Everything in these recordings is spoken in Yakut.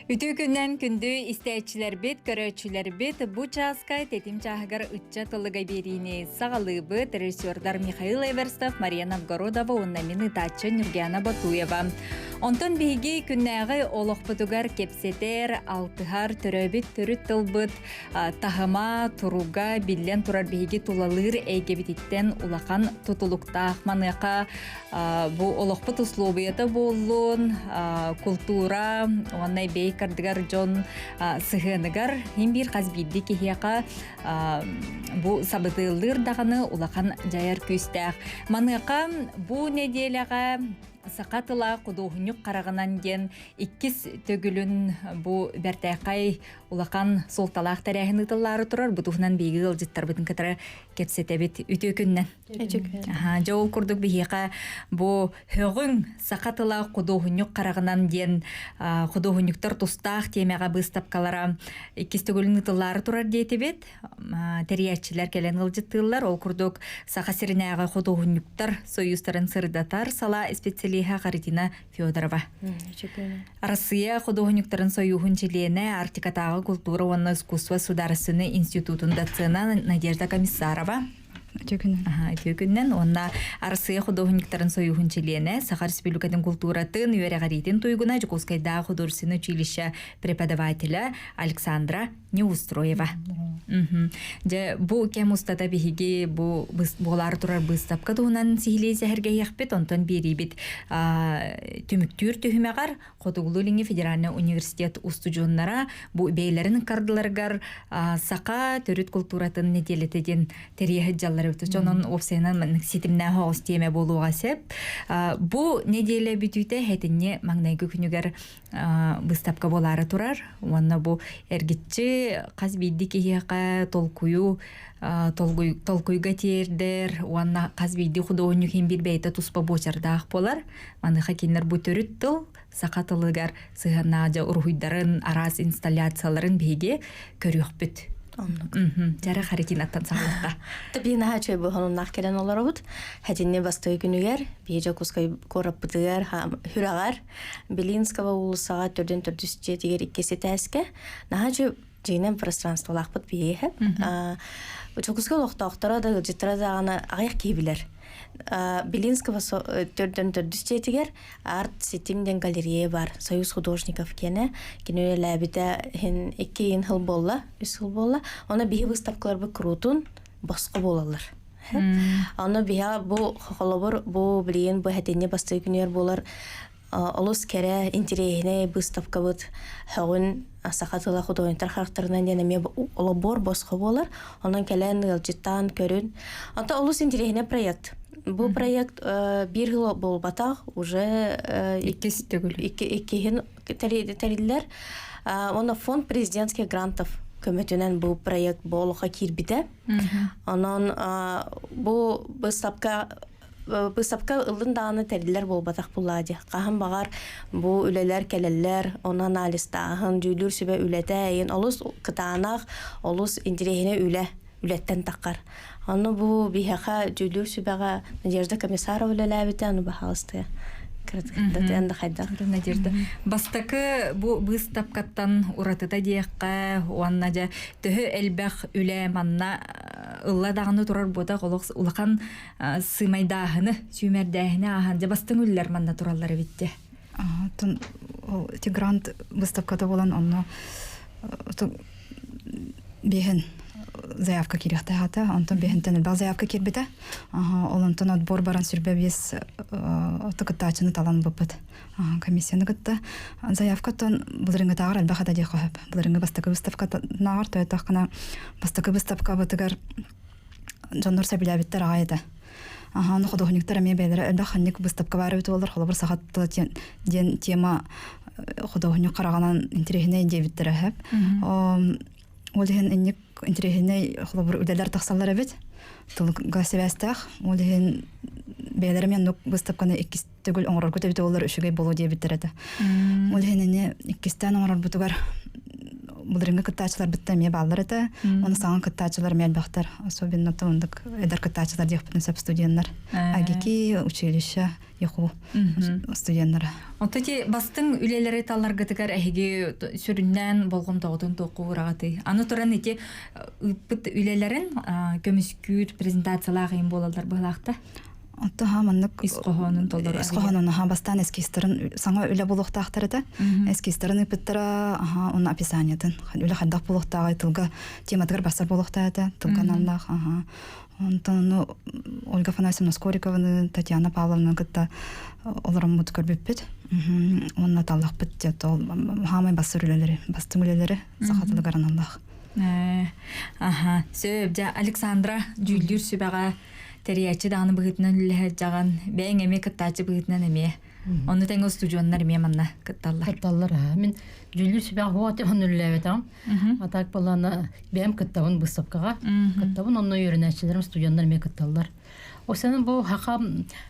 Үтүө күннэн күндү истээччилэрбит, көрөөччүлэрбит бу чааска тэтим чааһыгар ыччат тылыга биэриини саҕалыыбыт режиссердар Михаил Эверстов, Мария Новгородова уонна мин ытааччы Нюргиана Ботуева. Онтон биһиги күннээҕи олохпутугар кэпсэтэр, алтыһар, төрөөбүт төрүт тылбыт таһыма, туруга биллэн турар биһиги тулалыыр эйгэбититтэн улахан тутулуктаах. Маныаха бу олохпут услуобуйата буоллун, култуура уонна бэй кардыгар дьон сыһыаныгар иһин биир хас биирдии киһиэхэ бу сабыдыаллыыр даҕаны улахан дьайар күүстээх. Маныаха бу нэдиэлэҕэ саха тыла худуоһунньук хараҕынан диэн иккис төгүлүн бу бэртээхэй улахан суолталаах тэрээһин ыытыллаары турар. Бу туһунан биһиги ыалдьыттарбытын кытары кэпсэтэбит. Үтүө күннэн. Үтүө Дьэ ол курдук биһиэхэ бу һөҕүҥ саха тыла худуоһунньук хараҕынан диэн худуоһунньуктар тустаах тиэмэҕэ быыстапкалара иккис төгүлүн ыытыллаары турар диэтибит. Тэрийээччилэр кэлэн ыалдьыттыыллар. Ол курдук Саха сиринээҕи худуоһунньуктар союзтарын сырдатар салаа специалиһа Харитина Федорова. Россия худуоһунньуктарын союһун чилиэнэ, Арктикатааҕы култуура уонна искусство судаарыстыбаннай институтун доцена Надежда Комиссарова. Үтүө күнүнэн уонна Арассыыйа худуоһунньуктарын союһун чилиэнэ, Саха Республикатын култууратын, үөрэҕириитин туйгуна, Дьокуускайдааҕы художественнай училище преподавателэ Александра Неустроева. Дьэ, бу кэм устата биһиги бу буолаары турар быыстапка туһунан сиһилии сэһэргэһиэхпит, онтон биэриибит түмүктүүр түһүмэҕэр Хотугулуу-Илиҥҥи федеральнай университет устудьуоннара бу бэйэлэрин ыккардыларыгар саха төрүт култууратын нэдиэлэтэ диэн тэрийэ сылдьаллар эбит. Онон уопсайынан ситимнээх оҕус тиэмэ буолуоҕа сөп. Бу нэдиэлэ бүтүүтэ хэтинньи маҥнайгы күнүгэр быыстапка буолаары турар уонна бу эргиччи хас биирдии киһиэхэ толкуйу толкуйга тиэрдэр уонна хас биирдии худуоһунньук иһин биир бэйэтэ туспа буочардаах буолар. Маныаха кинилэр бу төрүт тыл саха тылыгар сыһыаннаах дьэ уруһуйдарын, араас инсталляцияларын биһиги көрүөхпүт. Оннук. Дьара Харитинаттан саҕалыахха. Тэбии наһаа үчүгэй буолуннаах кэлэн олоробут. Хэтинни бастакы күнүгэр биһи Дьокуускай куораппытыгар Хүрэҕэр Белинского уулуссаҕа төрдүн төрдүс дьиэтигэр иккис этээскэ наһаа үчүгэй дьиҥинэн пространстволаахпыт биһиэхэ. Дьокуускай олохтоохторо да ыалдьыттара даҕаны аҕыйах киһи билэр. Белинского төрдөн төрдүс дьиэтигэр арт ситим диэн галерея бар Союз художников киэнэ кини үлэлээбитэ иһин икки ыйын сыл буолла үс сыл буолла онно биһи выставкаларбыт куруутун босхо буолаллар Онно биһа бу холобур бу билигин бу хэтинни бастакы күнүгэр буолар олус кэрэ интириэһинэй быыстапкабыт һөҕүн саха тыла художниктар харахтарынан диэн эмиэ олобуор босхо буолар. Онон кэлэн ыалдьыттаан көрүн. Онто олус интириэһинэй проект. Бу проект биир жыл буолбатах, уже иккис төгүл. Иккиһин тэриллэр. Онно фонд президентских грантов көмөтүнэн бу проект бу олохо киирбитэ. Онон бу быыстапка быыстапка ыллын даҕаны тэриллэр буолбатах буллаа дии. Хаһан баҕар бу үлэлэр кэлэллэр, ону анализтааһын, дьүүллүүр сүбэ үлэтэ эйин олус кытаанах, олус интэриэһинэй үлэ үлэттэн таххар. Ону бу биһиэхэ дьүүллүүр сүбэҕэ Надежда Комиссарова үлэлээбитэ, ону баһаалыстыа. Кыратык хайдах. Надежда. Бастакы бу быыстапкаттан уратыта диэххэ уонна дьэ төһө элбэх үлэ манна ылла даҕаны турар буотах олох улахан сыымайдааһыны, сүүмэрдээһини ааһан дьэ бастыҥ үлэлэр манна тураллар эбит дьэ. Оттон ол ити грант выставката буолан онно биэһин заявка киириэхтээх этэ. Онтон биэһинтэн элбэх заявка киирбитэ. Ол онтон отбор баран сүрбэ биэс кыттааччыны талан ылбыппыт. Комиссияны кытта. Заявка оттон былырыҥҥытааҕар элбэх этэ диэххэ сөп. Былырыҥҥы бастакы выставкатынааҕар тойтоххуна бастакы выставкабытыгар дьоннор сөбүлээбиттэр аҕай этэ. Аха, ону художниктар эмиэ бэйэлэрэ элбэх ханнык выставка баар эбит буоллар, холобур, саха тыла диэн тема художник хараҕынан интэриэһинэй диэбиттэрэ сөп. Ол иһин инник интэриэһинэй холобур үлэлэр тахсаллар эбит. Тылга сибээстээх. Ол иһин бэйэлэрэ эмиэ оннук выставканы иккис төгүл оҥороргут эбит буоллар үчүгэй буолуо диэбиттэр этэ. Ол иһин ини иккистээн оҥорорбутугар Былырыҥҥы кыттааччыларбыттан эмиэ бааллар этэ. Оны саҥа кыттааччылар эмиэ элбэхтэр. Особенно оннук эдэр кыттааччылар диэхпитин сөп студеннар. АГИКИ, училище, ЯХУ студеннара. Онто ти бастыҥ үлэлэри талларгытыгар эһиги сүрүннээн болҕомтоҕутун туохха уураҕытый? Аны туран ити ыыппыт үлэлэрин көмүскүүр презентациялаах ыйым буолаллар быһылаахта. Онто ха маннык ис хоһоонун толору ис хоһоонун аха бастаан эскизтарын саҥа үлэ буолуохтаахтар этэ. Эскизтарын ыыппыттара аха уонна описаниетын үлэ хайдах буолуохтааҕый тылга тематыгар барсар буолуохтаах этэ тылга аналлаах аха онтон ону Ольга Афанасьевна Скорикованы Татьяна Павловнаны кытта олороммут көрбүппүт уонна таллахпыт дьэ ол хаамай бассыр үлэлэри бастыҥ үлэлэри саха тылыгар аналлаах. Аха сөп дьэ Александра дьүүллүүр сүбэҕэ тэрийээччи даҕаны быһыытынан үлэлэһэ бэйэҥ эмиэ кыттааччы быһыытынан эмиэ. Онну тэҥэ устудьуоннар эмиэ манна кытталлар. Кытталлар. Мин дьүүллүүр сүбэҕэ хуоти онну үлэлээбэтэҕим. А так буоллаана бэйэм кыттабын быыстапкаҕа. Кыттабын онно үөрэнээччилэрим студеннар эмиэ кытталлар. О сенин бу хака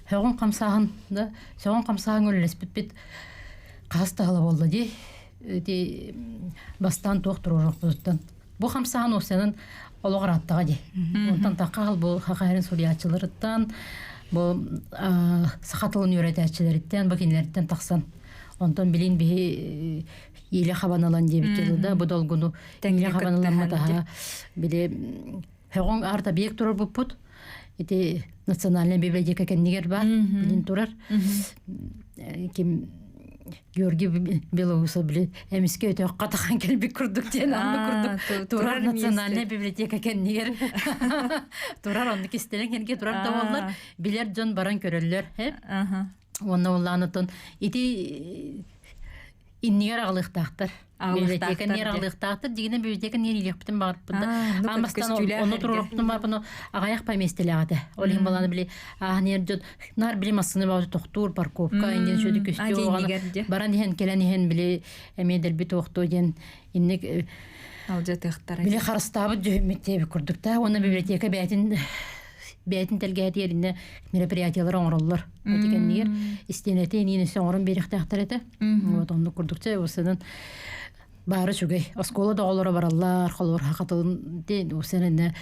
сөҕүн хамсааһын да сөҕүн хамсааһын үлэлэспиппит хас таһыла буолла дии. Ити бастаан туох туруорукпутуттан Бу хамсааһын уопсайынан олох ырааттаҕа дии. Онтон тахха бу саха сирин суруйааччыларыттан, бу саха тылын үөрэтээччилэриттэн, бу кинилэриттэн тахсан. Онтон билин биһи иилэ хабан ылан диэбиккэ да бу долгуну иилэ хабан ыламмытаһа били хөҕүҥ арта биэк турарбыппыт ити национальная библиотека кэннигэр бар билин турар ким Георгий Белоусов били эмискэ өтөх хатахан кэлбит курдук диэн анны курдук турар национальная библиотека кэннигэр турар оннук истэлэн кэннигэ турар да буоллар билэр дьон баран көрөллөр уонна улаанытын ити иннигэр аҕалыахтаахтар библиотека нер аҕалыахтаахтар дигинэн библиотека нер илиэхпитин баҕарбыт да аамастан ону туруоруппутун баарбын аҕайах поместелээх этэ ол иһин балааны били ааһан дьон наар били массыына баҕа тохтуур парковка иннин сүөдү көстүү баран иһэн кэлэн иһэн били эмиэ дэлби туохтуо диэн инник алдьатыахтара били харыстаабыт дьүһүммүт диэбит курдук да уонна библиотека бэйэтин бэйэтин тэлгэһэтигэр иннэ мероприятиялар оҥороллор ити кэннигэр истиэнэтэ иниин өссө оҥорон биэриэхтээхтэр этэ вот оннук курдук чэ усанан баара үчүгэй. Оскуола да оҕолоро бараллар, холобур хатылын усэнэнэ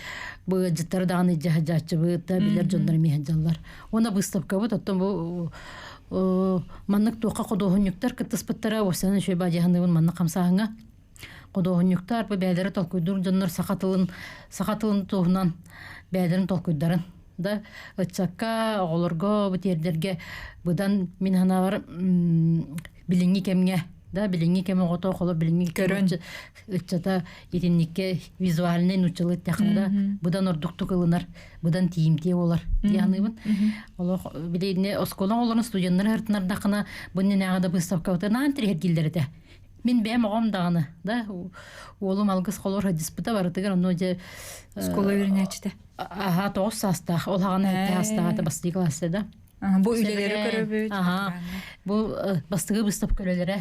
быадьыттары даҕаны дьаһадьааччыбыт да билэр дьоннор эмиэ сылдьаллар. Уонна быыстапкабыт оттон бу маннык туохха худуоһунньуктар кыттыспыттара усэнэн үчүгэй баадьаһаныбын маннык хамсааһыҥҥа худуоһунньуктар бу бэйэлэрэ толкуйдуур дьоннор саха тылын саха тылын туһунан бэйэлэрин толкуйдарын да ыччакка оҕолорго бу тиэрдэргэ быдан мин санаабар билиҥҥи кэмҥэ да билиҥҥи кэм оҕото холо билиҥҥи көрөн ыччата итинникке визуальный нуччалыы эттэххинэ да быдан ордуктук ылынар быдан тиийимтиэ буолар дии саныыбын олох билиинни оскуола оҕолорун студеннары ырытынардаххына бу иннинээҕи да быыстапкабыта наан тириһиргииллэр этэ мин бэйэм оҕом даҕаны да уолум алгыс холор сылдьыспыта барытыгар онно дьэ оскуола үөрэнээччитэ аха тоҕус саастаах ол хаҕана сэттэ саастаах этэ бастакы класста да Бу үлэлэри көрөбүт. Бу бастакы быыстапка үлэлэрэ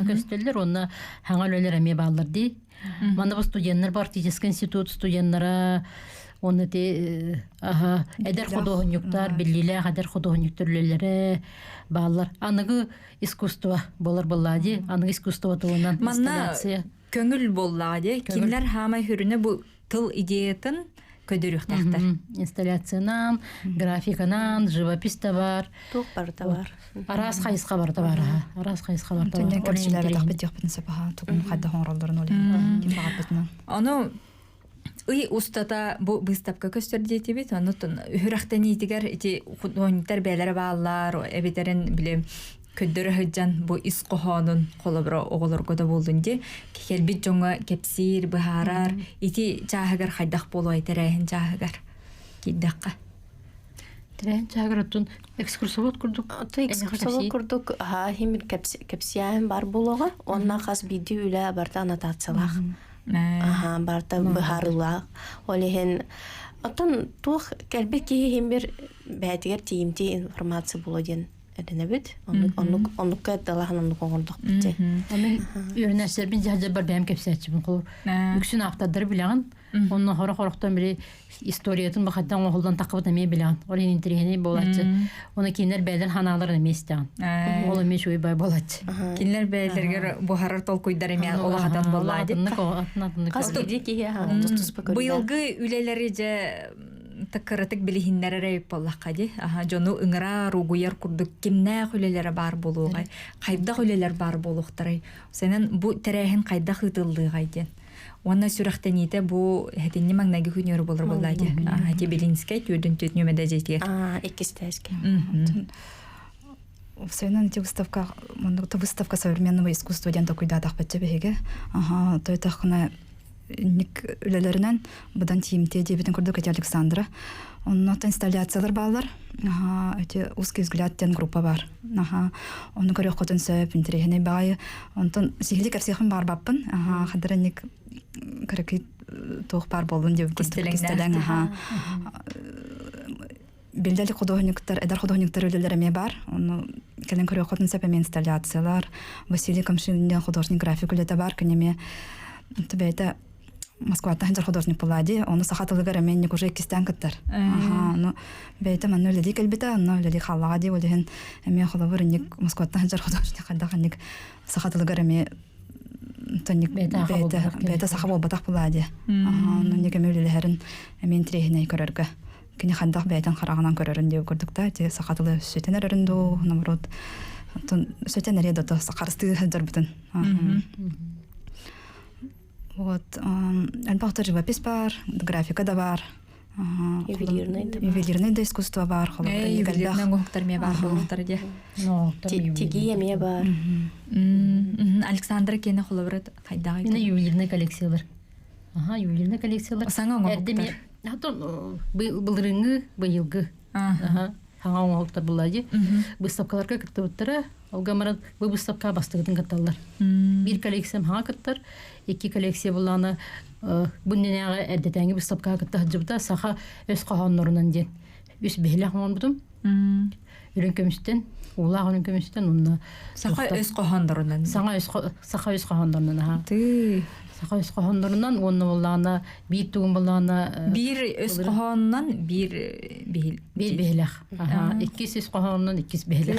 көстөллөр уонна хаҥа үлэлэр эмиэ бааллар дии. Манна бу студеннар бу Арктический институт студеннара уонна ти эдэр худуоһунньуктар, биллиилээх эдэр худуоһунньуктар үлэлэрэ бааллар. Аныгы искусство болар буоллаа дии. Аныгы искусство туһунан инсталляция. Көҥүл буоллаҕа дии. Кинилэр хаамай хүрүнэ бу тыл идеятын көдөрүөхтээхтэр. Инсталляциянан, графиканан, живопись да бар. Туох барыта бар. Араас хайысха барыта бар. Араас хайысха барыта бар. Түннен көрсүлээбэтэх диэхпитин сөп аха тугун хайдах оҥороллорун ол иһин ким баҕарбытынан. Ону ый устата бу быыстапка көстөр диэтибит. Ону үһүрэхтэниитигэр ити художниктар бэйэлэрэ бааллар, эбитэрин били көрдөрө сылдьан бу ис хоһоонун холобура оҕолорго да буоллун дии кэлбит дьоҥҥо кэпсиир, быһаарар ити чааһыгар хайдах буолуой тэрээһин чааһыгар киирдэххэ Тэрээһин чааһыгар оттон экскурсовод курдук Оттон экскурсовод курдук хим кэпсиэһин бар буолуоҕа уонна хас биирдии үлэ барыта аннотациялаах. Аха, барыта быһаарыылаах. Ол иһин оттон туох кэлбит киһи иһин бир бэйэтигэр тиийимтии информация буолуо диэн. эрэнэбит. Оннук оннук оннукка далаһан оннук оҥордохпут дии. Аны үөрэнээччилэрбин дьаһалдьарбар бэйэм кэпсээччибин. Холобур, үксүн ааптардары билэҕин. Онно хорох-хорохтон били историятын бахаттан оҥоһуллан таххыбыт эмиэ билэҕин. Ол иһин интэриэһинэй буолааччы. Оны кинилэр бэйэлэр ханааларын эмиэ истэҕин. Ол эмиэ үчүгэй бай буолааччы. Кинилэр бэйэлэригэр буһарар толкуйдар эмиэ улахатан буоллаа дии. Хас биирдии киһи тус-туспа көрүүлээх. Быйылгы үлэлэри дьэ кыратык билиһиннэрэр эбит буоллахха дии. Аха дьону ыҥырар, угуйар курдук кимнээх үлэлэрэ баар буолуоҕай, хайдах үлэлэр баар буолуохтарай. Сенен бу тэрээһин хайдах ыытыллыаҕай диэн. Уонна сүрэхтэниитэ бу хэтинни маҥнайгы күнүөрү болор буолла дии. Аха Тебелинскэй түөрдүн түөрт нүөмэдэ дьиэтигэр. Аа, иккис этээскэ. Сайынан ити выставка выставка современного искусства диэн токуйдаатахпытча биһиги. Аха, тойтаххына ник үлэлэринэн быдан тиимтиэ диэбитин курдук эти Александра. Онно инсталляциялар бааллар. Аха, эти узкий взгляд диэн группа бар. Аха, ону көрүөххүтүн сөп, интэриэһинэй баҕайы. Онтон сиһили кэпсиэхпин баарбаппын. Аха, хадара ник кыракый туох баар буоллун диэбит курдук кистэлэҥ. Аха. Биллэр художниктар, эдэр художниктар үлэлэрэ эмиэ баар. Ону кэлэн көрүөххүтүн сөп эмиэ инсталляциялар. Василий Камшин диэн художник график үлэтэ бар. Кини эмиэ бэйэтэ Москваттан сылдьар художник буолла Ону саха тылыгар эмиэ инник уже иккистээн кыттар. Аха, ону бэйэтэ манна үлэлии кэлбитэ, онно үлэлии хааллаҕа дии, ол иһин эмиэ холобур инник Москваттан сылдьар художник хайдах инник саха тылыгар эмиэ тонник бэйэтэ бэйэтэ саха буолбатах буолла дии. Аха, ону инник эмиэ үлэлэһэрин эмиэ интэриэһинэй көрөргө. Кини хайдах бэйэтин хараҕынан көрөрүн диэбит курдук да, ити саха тылы сүтэн эрэрин дуу, наоборот, сүтэн эриэ да харыстыы сылдьарбытын. Вот, элбэх живопись бар, графика да бар. Ювелирный да бар. Ювелирный да искусство бар. Ювелирный оҥоһуктар эмиэ баар буолуохтара дии. Тигии эмиэ бар. Александра киэнэ холобура хайдаҕый? Мина ювелирный коллекциялар. Аха, ювелирный коллекциялар. Саҥа оҥоһуктар. Былырыҥҥы, быйылгы. Саҥа оҥоһуктар буолла дии. Выставкаларга кыттыбыттара. Ол гынан бу выставка бастыгытын кытталлар. Биир коллекциям хаҥа кыттар, икки коллекция буллаана бу иннинээҕи эрдэтээҥи выставкаҕа кытта сылдьыбыта саха өс хоһооннорунан диэн үс биһилэх оҥорбутум. Үрүҥ көмүстэн, уулаах үрүҥ көмүстэн уонна Саха өс хоһооннорунан. Саҥа өс саха өс хоһооннорунан аха. Тыы. Саха өс хоһооннорунан уонна буллаана биир тугун буллаана биир өс хоһоонунан биир биһил биир биһилэх. Аха, иккис өс хоһоонунан иккис биһилэх.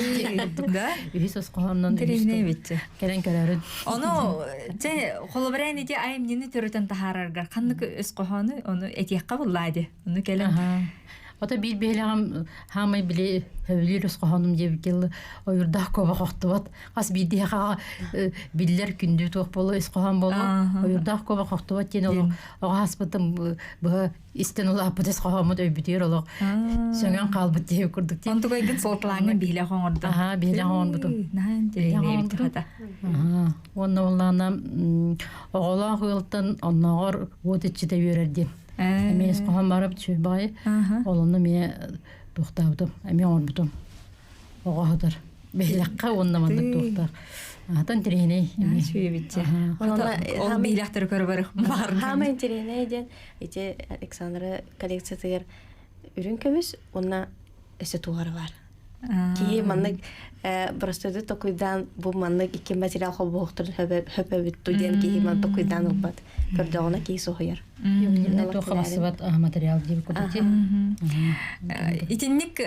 Да? Үһүс өс хоһоонунан Интэриэһинэй Кэлэн көрөрүн. Ону чэ холобураан ити айымньыны төрөтөн таһаараргар ханнык өс хоһоону ону этиэххэ буллаа ди. Ону кэлэн Ото биир биһилэҕим хаамай били сөбүлүүр өс хоһоонум диэбиккэ ойурдаах куобах охтубат. Хас биирдиэхэ биллэр күндү туох буолуо өс хоһоон буолуо. Ойурдаах куобах охтубат диэн олох оҕо хаспытым быһа истэн улааппыт өс хоһооммут өйбүтүгэр олох сөҥөн хаалбыт диэбит курдук. Онтугайгын суолталааҥҥын биһилэх оҥордун. Аха, биһилэх оҥорбутум. Уонна улаана оҕолоох ыалтан оннооҕор уот иччитэ үөрэр диэн. Эмиэ ис хоһоон барып үчүгэй Ол онно эмиэ туохтаабытым, эмиэ оҥорбутум. Оҕо аһатар. Биһилэххэ уонна маннык туохтаах. Аһатан интэриэһинэй. Үчүгэйбитчэ. Ол биһилэхтэри көрө барых баҕар. Хаама интэриэһинэй диэн ити Александра коллекциятыгар үрүҥ көмүс уонна өссө туох эрэ баар. Киһи маннык простойду токуйдаан бу маннык икки материал холбоһуктарын хөпөбүтту диэн киһи ман токуйдаан ылбат. Көрдөҕүнэ киһи соһуйар. Туохха бассыбат материал диэбит курдук. Итинник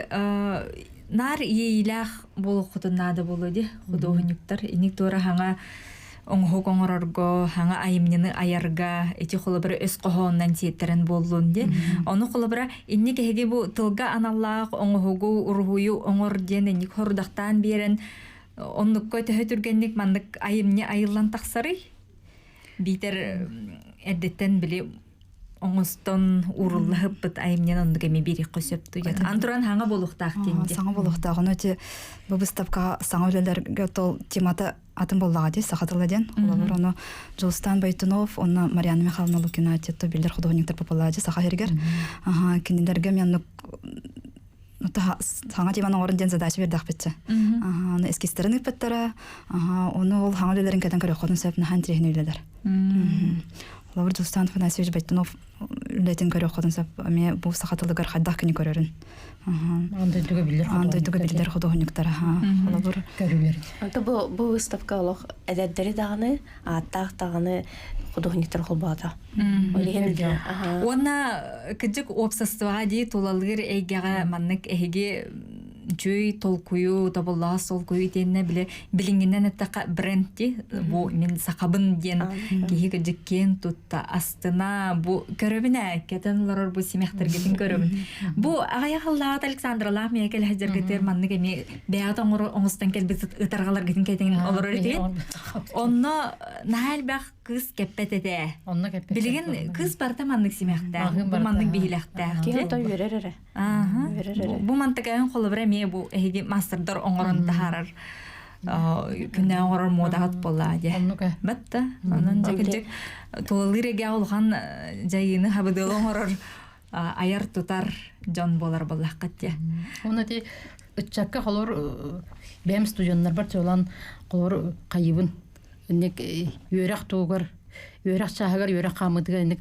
наар иэйиилээх буолуоххутун наада буолуо дии худуоһунньуктар. Инник туора хаҥа оҥоһук оҥорорго, хаҥа айымньыны айарга, ити холобура өс хоһоонунан сиэттэрэн буоллун диэн. Ону холобура инник эһиги бу тылга аналлаах оҥоһугу, уруһуйу оҥор диэн инник хорудахтаан биэрэн оннукка төһө түргэнник маннык айымньы айыллан тахсарый? Биитэр эрдэттэн били оҥостон ууруллаһыппыт айымньын оннук эми биэриэххэ сөп туйат. Антуран хаҥа буолуохтаах диэн. Саҥа буолуохтаах. Ону ити бу выставкаҕа саҥа үлэлэргэ тол темата атын буоллаҕа дии, саха тыла диэн. Холобур, ону Дьулустаан Байтунов уонна Марианна Михайловна Лукина то биллэр художниктар популади саха сиригэр. Аха, кинилэргэ мен оннук саҥа теманы оҥорон диэн задача биэрдэхпитчэ. Аха, ону эскизтэрин ыыппыттара. Аха, ону ол хаҥа үлэлэрин кэтэн көрүөххүтүн сөп, наһаа интэриэһинэй үлэлэр. Холобур, Дьулустаан Афанасьевич Байтунов үлэтин көрүөххүтүн сөп. Эмиэ бу саха тылыгар хайдах кини көрөрүн. Аан дойдуга биллэр Аан дойдуга биллэр худуоһунньуктар холобур көрүүлэр. Онто бу бу выставка олох эдэрдэри даҕаны, ааттаах даҕаны худуоһунньуктар холбоото. Ол иһин Уонна кыдьык уопсастыбаҕа дии тулалыыр эйгэҕэ маннык эһиги үчүгэй толкуйу, тобуллаҕас толкуйу итиэннэ били билиҥҥинэн эттэххэ бренд дии бу мин сахабын диэн киһи кыдьык киэн тутта астына бу көрөбүн ээ кэтэн олорор бу симэхтэргитин көрөбүн бу аҕыйах ыллаҕыт Александралаах миэхэ кэлэ сылдьаргытыгар маннык эмиэ бэйэҕит оҥостон кэлбит ытарҕаларгытын кэтэн олорор этигит онно наһаа элбэх кыыс кэппэт этэ Онно кэппэт. билигин кыыс барыта маннык симэхтээх бу маннык биһилэхтээх Киһи онтон үөрэр эрэ. Үөрэр эрэ. Бу мантыкайын холобура эмиэ бу эһиги мастердар оҥорон таһаарар күннээх оҥорор муодаҕыт буоллаа диэ. Оннук ээ. Батта. Онон дьэ кырдьык тулалыыр эгэ улахан дьайыыны хабыдыалы оҥорор айар тутар дьон буолар буоллаххыт диэ. Уонна ти ыччакка холор бэйэм студеннарбар чуолаан холор хайыбын инник үөрэх тугар үөрэх чааһыгар үөрэх хаамыытыгар инник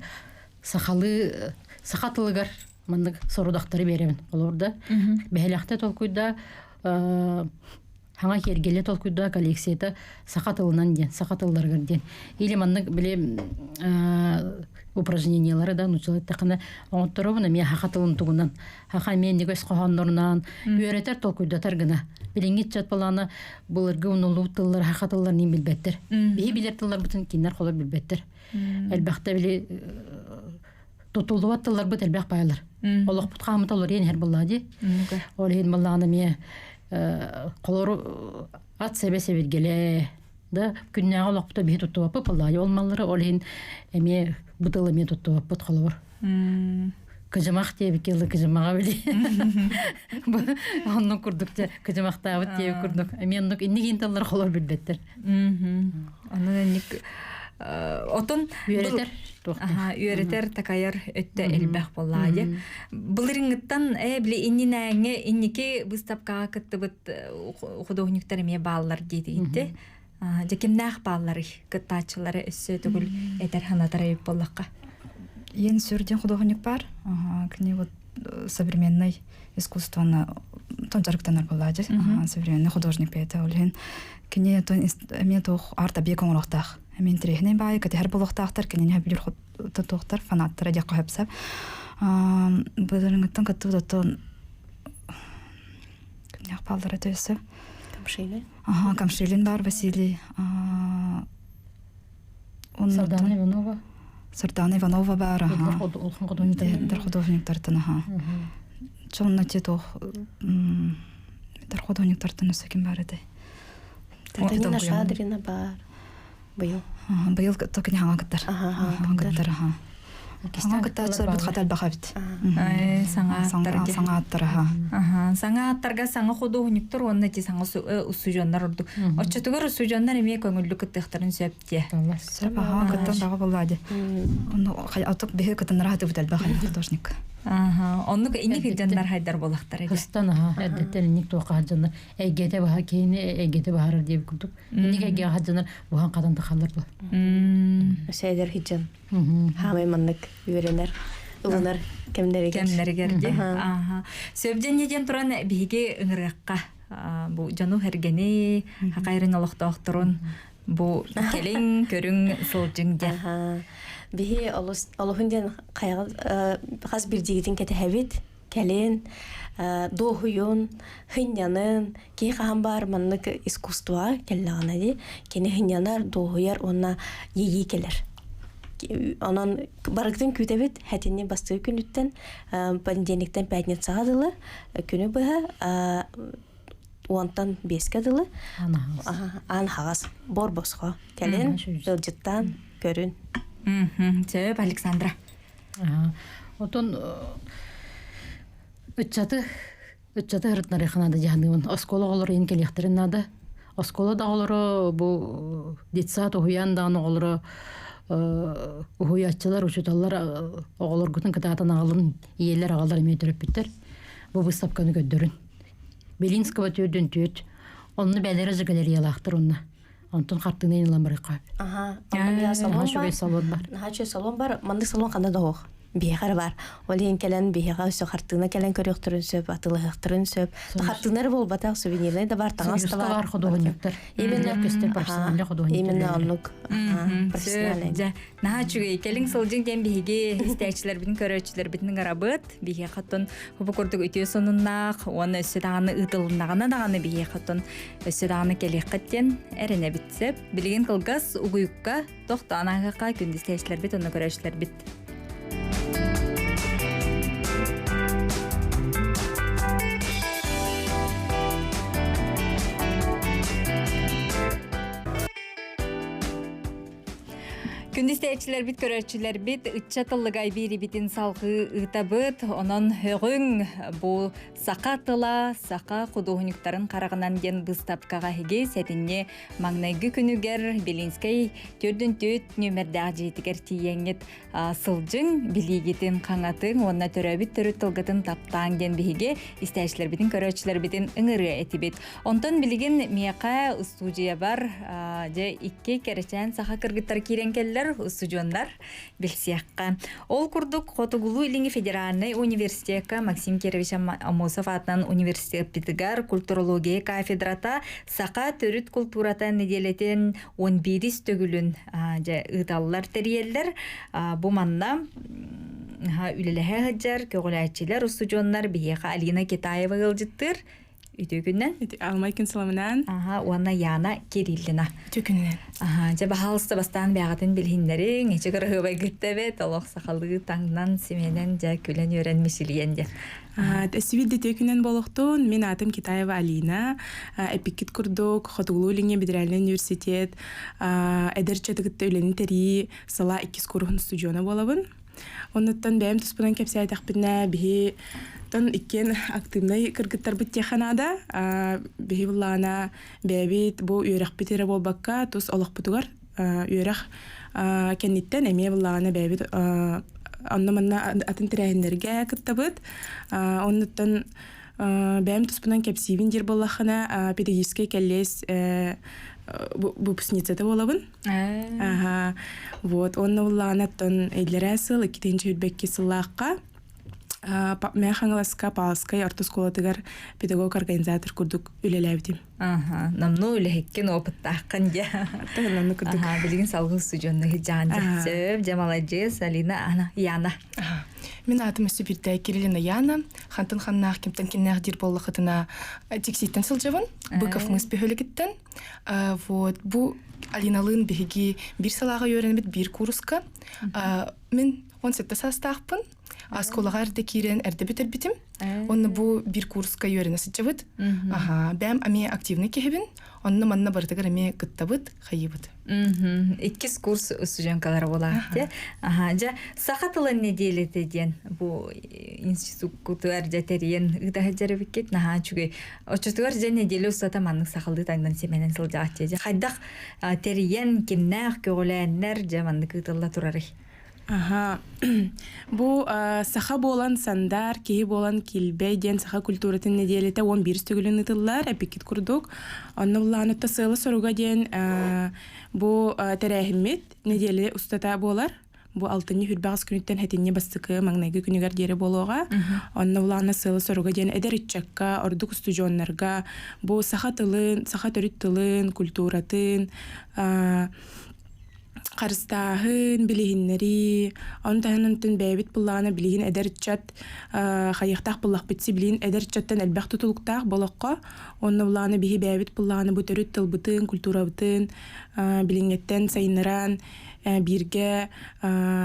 сахалыы саха тылыгар маннык сорудахтары биэрэбин холобур да бэһэлэхтэ толкуйда хаҥа киэргэлэ толкуйда коллекцията саха тылынан диэн саха тылларыгар диэн или маннык били упражнениялары да нууччалыы эттэххинэ оҥотторобун эмиэ саха тылын тугунан саха эмиэ инник өс хоһооннорунан үөрэтэр толкуйдатар гына билиҥҥи ыччат былаана былыргы унуллубут тыллар саха тылларын билбэттэр биһи билэр тылларбытын кинилэр холор билбэттэр элбэхтэ били тутуллубат тылларбыт элбэх баайлар. Олохпут хаамыта олоруйан иһэр буоллаҕа дии. Ол иһин буоллаҕына эмиэ холору ат сэбэ сэбиргэлээ да күннээҕи олохпута биһи туттубаппыт буоллаҕа ол маллары ол иһин эмиэ бу тылы эмиэ туттубаппыт холобур. Кыдьымах диэбиккэ дылы кыдьымаҕа били. Оннук курдук дьэ кыдьымахтаабыт диэбит курдук. Эмиэ оннук инник тыллар холор билбэттэр. Онон инник отон үөрэтэр үөрэтэр такайар өттө элбэх буоллаҕа дии. Былырыҥҥыттан ээ били иннинээҥҥэ инники быыстапкаҕа кыттыбыт художниктар эмиэ бааллар диэтигитти. Дьэ кимнээх баалларый кыттааччылары өссө төгүл этэр санатар эбит буоллахха. Иэн сүр диэн художник бар. Кини вот современный искусствоны тон дьарыктанар буоллаачы. Современный художник бэйэтэ ол иһин кини эмиэ туох арт-объект оҥоруохтаах. Эмиэ интэриэһинэй баайы кэтэһэр буолуохтаахтар, кинини сөбүлүүр туохтар фанаттара диэххэ сөпсөп. Былырыҥҥыттан кыттыбыт оттон кимнээх бааллара өссө? Камшилин. Ага, Камшилин бар Василий. Сардана Иванова. Сардана Иванова бар, ага. Дар художниктартан, ага. Чонна те туох дар художниктартан өссө ким бар этэй? Татьяна Шадрина бар. Быйыл. Быйыл токини хаҥа кыттар. Хаҥа кыттар, аха. Хаҥа кыттааччыларбыт хата элбэх эбит. Саҥа аттарга. Саҥа аттар, аха. Саҥа аттарга саҥа худуоһунньуктар уонна ити саҥа устудьуоннар ордук. Оччотугар устудьуоннар эмиэ көҥүллүк кыттыахтарын сөп диэ. Сөп, аха, кыттан баҕа буоллаа дии. Ону отук биһи кытыннара хатыбыт элбэх художник. Оннук инник дьоннор хайдар буолахтар. Кыстан аха, эрдэттэн инник туохха дьоннор эйгэтэ баһа киһини эйгэтэ баһарар диэбит курдук. Инник эйгэҕэ сылдьанар буһан хатан тахаллар бу. Сээдэр хиджан. Хаамай маннык үөрэнэр, ылынар кэмнэригэр. Кэмнэригэр дии. Аха. Сөбден диэн туран биһиги ыҥырыахха бу дьону хэргэни, хакайрын олохтоохторун бу кэлиҥ, көрүҥ, сылдьыҥ диэн. Биһи олуһун диэн хас бирдиигитин кэтэһэбит. Кэлин, дуоһуйун, хынньанын, киһи хаһан баар маннык искусствоҕа кэллэҕинэ дии, кини хынньанар, дуоһуйар уонна иэйии кэлэр. Онон барыгытын күүтэбит хэтинни бастакы күнүттэн понедельниктан пятницаҕа дылы күнү быһа уонтан биэскэ дылы аан хаҕас бор босхо кэлин ыалдьыттаан көрүн. Сөп Александра. Отон ыччаты ыччаты ырытнарыха наада дьаһаныыбын. Оскуола оҕолоро иһин кэлиэхтэрин наада. Оскуола да оҕолоро бу детсад уһуйаан даҕаны оҕолоро уһуйааччылар, учууталлар оҕолоргутун кытаатан аҕалын, ийэлэр аҕалар эмиэ төрөппүттэр. Бу быыстапканы көрдөрүн. Белинского төрдүн түөт. Онно бэлэрэ же галереялаахтар онно. Онтон хартыына ылан барыахха. Аха. Онно салон бар. Наһаа үчүгэй салон бар. Маннык салон ханна да суох. Биһиэхэ эрэ баар. Ол иһин кэлэн биһиэхэ өссө хартыына кэлэн көрүөхтэрин сөп, атыылаһыахтарын сөп. Хартыына эрэ буолбатах, сувенирнай да бар, таҥас да бар. Бар худуоһунньуктар. Именно көстөр профессиональный худуоһунньуктар. Именно оннук. Профессиональный. Дьэ, наһаа үчүгэй. Кэлиҥ сылдьыҥ диэн биһиги истээччилэрбитин, көрөөччүлэрбитин ыҥырабыт. Биһиэхэ оттон бу курдук үтүө сонуннаах уонна өссө даҕаны ыытылыннаҕына даҕаны биһиэхэ оттон өссө даҕаны кэлиэххит диэн эрэнэбит сөп. Билигин кылгас угуйукка тохтоон ааһыахха күндү истээччилэрбит уонна көрөөччүлэрбит. Күндү истээччилэрбит, көрөөччүлэрбит, ыччат ыллыгай биэрибитин салҕыы ыытабыт. Онон һөҕүҥ бу саха тыла, саха худуоһунньуктарын хараҕынан диэн быыстапкаҕа эһиги сэтинньи маҥнайгы күнүгэр Белинскэй төрдүн түөрт нүөмэрдээх дьиэтигэр тиийэҥҥит сылдьыҥ, билиигитин хаҥатыҥ уонна төрөөбүт төрүт тылгытын таптааҥ диэн биһиги истээччилэрбитин, көрөөччүлэрбитин ыҥырыа этибит. Онтон билигин миэхэ устуудьуйабар дьэ икки кэрэчээн саха кыргыттар киирэн кэллэр, устудьуоннар билсиэххэ. Ол курдук Хотугулуу-Илиҥҥи федеральнай университекка Максим Кирович Аммосов аатынан университеппитигэр культурология кафедрата саха төрүт култуурата нэдиэлэтин 11 төгүлүн дьэ ыыталлар, тэрийэллэр. Бу манна үлэлэһэ сылдьар көҕүлээччилэр, устудьуоннар биһиэхэ Алина Китаева ыалдьыттыыр. Үтүө күннэн. Алмай күн саламынан. Аха, уонна Яна Кириллина. Үтүө күнүнэн. Аха, дьэ баһаалыста бастаан бэйэҕитин билиһиннэриҥ, эчи кыраһыабайгыт эбит, олох сахалыы таҥнан, симэнэн, дьэ күлэн-үөрэн мичилийэн дьэ. Өссө үтүө күнүнэн буолуохтун. Мин аатым Китаева Алина. Эпиккит курдук Хотугулуу-Илиҥҥи федеральнай университет эдэр ыччаты кытта үлэни тэрийии салаа иккис кууруһун устудьуона буолабын. Оннуттан бэйэм туспунан кэпсээтэхпинэ, биһи тон иккиэн активнай кыргыттарбыт диэххэ наада. Биһи былаана бэйэбит бу үөрэхпит эрэ буолбакка, тус олохпутугар үөрэх кэнниттэн эмиэ былаана бэйэбит онно-манна атын тэрээһиннэргэ кыттабыт. Оннуттан бэйэм туспунан кэпсиибин диир буоллаххына, педагогическай кэллиэс выпускницата буолабын. Аха. Вот, онно буллаҕына иллэрээ сыл, 2022 сыллаахха Мэҥэ Хаҥаласка Павловскай орто оскуолатыгар педагог-организатор курдук үлэлээбитим. Аха, намну үлэһиккин опыттааххын дьэ. Намну курдук. Аха, билигин салгыы устудьуонну сылдьаҕын дьэ. Сөп, дьэ маладьыас, Алина, Ана, Яна. Мин аатым өссө биирдэ Кириллина Яна. Хантан ханнаах кимтэн киннээх диир буоллахытына тиксииттэн сылдьабын. Быков мыс бөһүөлэгиттэн. Вот бу Алиналыын биһиги биир салааҕа үөрэнэбит биир кууруска. Мин 17 саастаахпын. Оскуолаҕа эрдэ киирэн эрдэ бүтэрбитим. Онно бу биир курска үөрэнэ сылдьабыт. Аха, бэм эмиэ активный киһибин. Онно манна барытыгар эмиэ кыттабыт, хайыыбыт. Иккис курс студенткалара буолаахте. Аха, дьэ, саха тылын неделете диэн бу институккутугар дьэ тэрийэн ыыта сылдьар эбиккит. Наһаа үчүгэй. Оччотугар дьэ неделя устата маннык сахалыы таҥнан симэнэн сылдьаҕыт дьэ. Хайдах тэрийэн, кимнээх көҕүлээннэр дьэ маннык ыытылла турарый? Аха. Бу саха буолан сандар, киһи буолан килбэй диэн саха культуратын нэдиэлэтэ 11 төгүлүн ыытыллар, эпиккит курдук. Онно буллаанытта сыала-соруга диэн бу тэрээһиммит нэдиэлэ устата буолар. Бу алтынньы хүрбэҕис күнүттэн хэтинньи бастакы маҥнайгы күнүгэр диэри буолуоҕа. Онно булаана сыала-соруга диэн эдэр ыччакка, ордук устудьуоннарга бу саха тылын, саха төрүт тылын, культуратын харыстааһын, билиһиннэрии, ону таһынан бэйэбит былаана билигин эдэр ыччат хайыахтаах буллахпыт билигин эдэр ыччаттан элбэх тутулуктаах болоххо онно былаана биһи бэйэбит былаана бу төрүт тылбытын, культурабытын билиҥҥэттэн сайыннаран бииргэ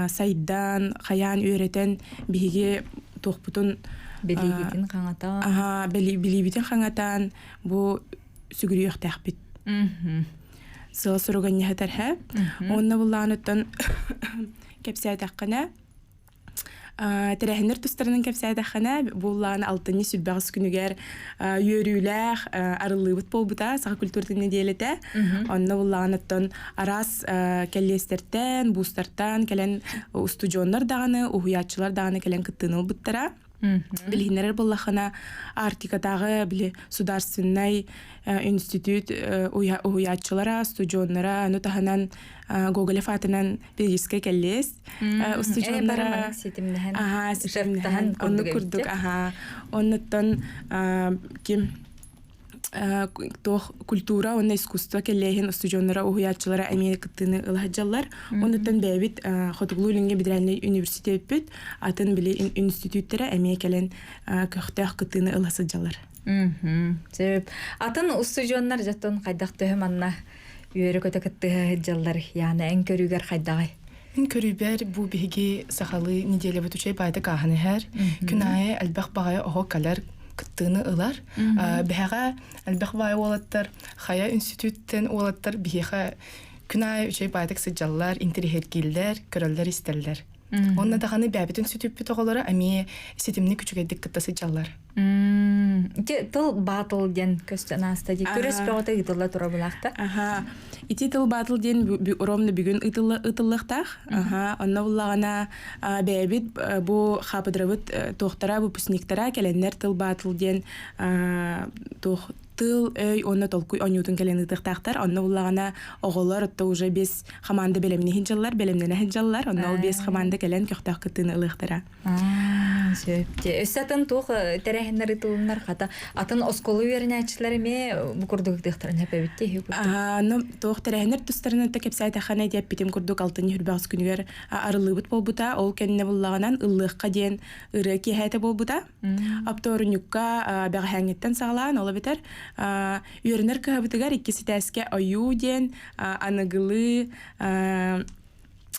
сайдан, хайаан үөрэтэн биһиги туохпутун билиибитин хаҥатан аха билиибитин хаҥатан бу сүгүрүйүөхтээхпит сыал суруганньаһытар һэ уонна буллааныттан кэпсээтэххинэ тэрээһиннэр тустарынан кэпсээтэххинэ буллаан алтынньы сүрбэҕис күнүгэр үөрүүлээх арыллыыбыт буолбута саха культуратын нэдиэлэтэ онно буллааныттан араас кэллиэстэртэн буустартан кэлэн устудьуоннар даҕаны уһуйааччылар даҕаны кэлэн кыттыыны ылбыттара. Билиһиннэрэр буоллаххына, Арктикатааҕы били сударственнай институт уһуйааччылара, студеннара, ону таһынан Гоголев аатынан педагогическай кэллиэс устудьуоннара аха ситимнэһэн оннук курдук аха оннуттан ким туох культура уонна искусство кэллиэһин устудьуоннара уһуйааччылара эмиэ кыттыыны ыла сылдьаллар. Оннуттан бэйэбит Хотугулуу-Илиҥҥи федеральнай университеппит атын били институттара эмиэ кэлэн көхтөөх кыттыыны ыла сылдьаллар. Сөп. Атын устудьуоннар дьоттон хайдах төһө манна үөрэ-көтө кыттыһа сылдьаллар? Яна эн көрүүгэр хайдаҕай? Мин көрүүбэр бу биһиги сахалыы неделябыт үчүгэй баайдык ааһан иһэр. Күн аайы элбэх баҕайы оһо кэлэр кыттыыны ылар. Биһэҕэ элбэх баайы уолаттар хайа институттан уолаттар биһиэхэ күн аайы үчүгэй баайдык сылдьаллар, интэриэһиргииллэр, көрөллөр-истэллэр. Онно даҕаны бэйэбит институппут оҕолоро эмиэ ситимник үчүгэйдик кытта сылдьаллар. Ити тыл баатыл диэн көстөн ааста дии. Көрөс бөҕөтө ыытылла тура булаахта. Аха. Ити тыл баатыл диэн ровно бүгүн ыытыллыахтаах. Аха. Онно буллаҕына бэйэбит бу хаапыдырабыт туохтара, выпускниктара кэлэннэр тыл баатыл диэн туох тыл, өй уонна толкуй оонньуутун кэлэн ыытыахтаахтар. Онно буллаҕына оҕолор отто уже без хамаанда бэлэмни сылдьаллар, бэлэмнэнэ сылдьаллар. Онно ол без хамаанда кэлэн көхтөөх кыттыыны ылыахтара. Сөп. Өссө атын туох тэрээһиннэр ыытылыннар хата атын оскуола үөрэнээччилэр эмиэ бу курдук ытыахтарын сөп эбит Ну, туох тэрээһиннэр тустарынан да кэпсээтэххинэ диэппитим курдук алтынньы хүрбэҕис күнүгэр арыллыыбыт буолбута. Ол кэннэ буллаҕынан ыллыахха диэн ырыа киэһээтэ буолбута. Оптуорунньукка бэҕэһээҥҥиттэн саҕалаан, ол эбэтэр үөрэнэр кыһабытыгар икки ситээскэ ойуу диэн аныгылыы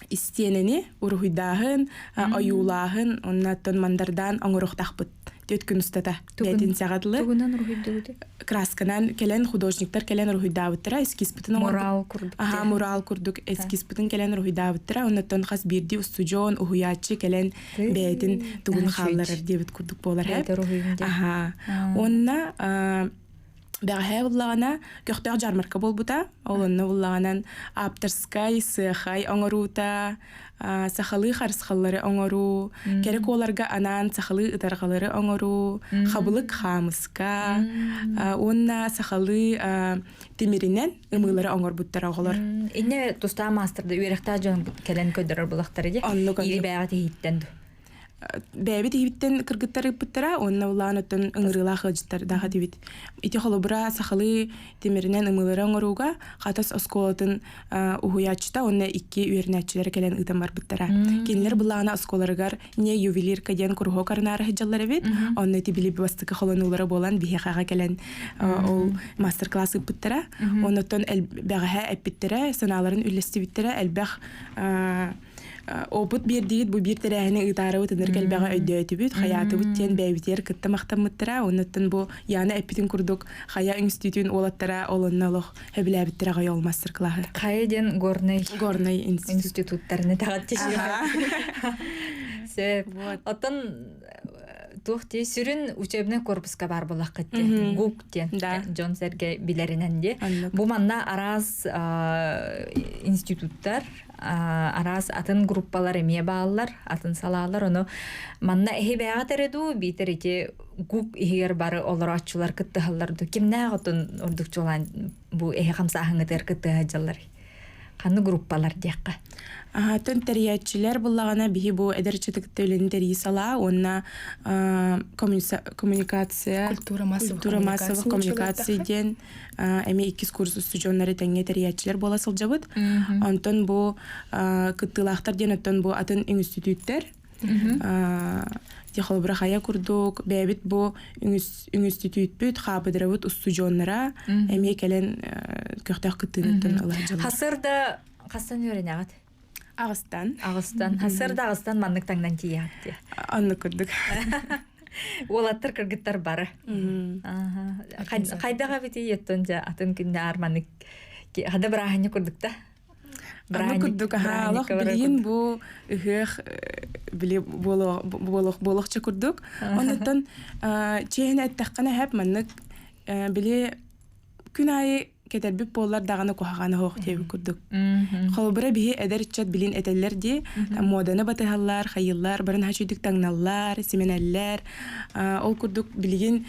истиэнэни уруһуйдааһын, ойуулааһын, оннуттан мандардаан оҥоруохтаахпыт түөрт күн устата бээтинсэҕэ дылы. Тугунан уруһуйдугут? Красканан кэлэн художниктар кэлэн уруһуйдаабыттара, эскизпытын Мурал курдук. Аха, мурал курдук эскизпытын кэлэн уруһуйдаабыттара. Оннуттан хас биирдии устудьуон, уһуйааччы кэлэн бэйэтин тугун хаалларар диэбит курдук буолар. Аха. Уонна Бэҕэһээ буллаҕына көхтөөх дьаармарка буолбута. Ол онно буллаҕынан ааптарскай, сыахай оҥоруута, сахалыы харысхаллары оҥоруу, кэрэ куоларга анаан сахалыы ытарҕалары оҥоруу, хабылык хаамыска уонна сахалыы тимиринэн ымыылары оҥорбуттар оҕолор. Инне тустаах маастарда үөрэхтээх дьон кэлэн көрдөрөр булахтара дии. Оннук Ири бэйэҕэ тиһиттэн ду. Бэйэбит иһибиттэн кыргыттар ыыппыттара уонна улаан оттон ыҥырыылаах ыалдьыттардаах этибит. Ити холобура сахалыы тимиринэн ымыылары оҥорууга Хатас оскуолатын уһуйааччыта уонна икки үөрэнээччилэрэ кэлэн ыытан барбыттара. Кинилэр былаана оскуоларыгар не ювелирка диэн куруһуок арынаары сылдьаллар эбит. Онно ити били бастакы холонуулара буолан биһиэхэҕэ кэлэн ол мастер-класс ыыппыттара. Оннуттан бэҕэһээ эппиттэрэ, санааларын үллэстибиттэрэ элбэх опыт биэрдигит бу биир тэрээһини ыытаарыбыт ынырык элбэҕи өйдөөтүбүт, хайаатыбыт диэн бэйэбитигэр кытта махтаммыттара. Оннуттан бу Яна эппитин курдук хайа үҥстүүтүн уолаттара ол онно олох сөбүлээбиттэрэ аҕай ол мастер-классы. Хайа диэн горнай Горнай институт. институттарны таҕат Сөп. Оттон туох дии сүрүн учебный корпуска баар буоллаххыт дии ГУК диэн дьон сэргэ билэринэн дии бу манна араас институттар араас атын группалар эмиэ бааллар, атын салаалар. Ону манна эһи бэйэҕит эрэ дуу, биитэр ити ГУК иһигэр бары олорооччулар кыттыһаллар дуу? Кимнээх отун ордук чуолаан бу эһи хамсааһыҥҥытыгар кыттыһа сылдьаллар? Ханнык группалар диэххэ? Атын тэрийээччилэр буллаҕына биһи бу эдэр ыччаты кытта үлэни тэрийии салаа уонна коммуникация культура массовых коммуникаций диэн эмиэ иккис курс устудьуоннары тэҥҥэ тэрийээччилэр буола сылдьабыт. Онтон бу кыттыылаахтар диэн оттон бу атын институттар холобура хайа курдук бэйэбит бу үҥүстүтүүппүт хаапыдырабыт устудьуоннара эмиэ кэлэн көхтөөх кыттыыныттан ыла сылдьаллар. Хасырда хастан үөрэнэҕит? Аҕыстан. Аҕыстан. Хасырда аҕыстан маннык таҥнан тиийэҕит дии. Оннук курдук. Уолаттар кыргыттар бары. Хайдах эбитий еттон дьэ атын күннээр маннык хада бырааһынньык курдук да? Аны курдук аха олох билигин бу ыһыах били буолуох буолуохча курдук. Оннуттан чиэһинэ эттэххинэ хэп маннык били күн аайы. кэтэрбит буоллар даҕаны куһаҕана суох диэбит курдук. Холобура биһи эдэр ыччат билин этэллэр дии, муоданы батыһаллар, хайыыллар, бары наһаа үчүгдүк таҥналлар, симэнэллэр. Ол курдук билигин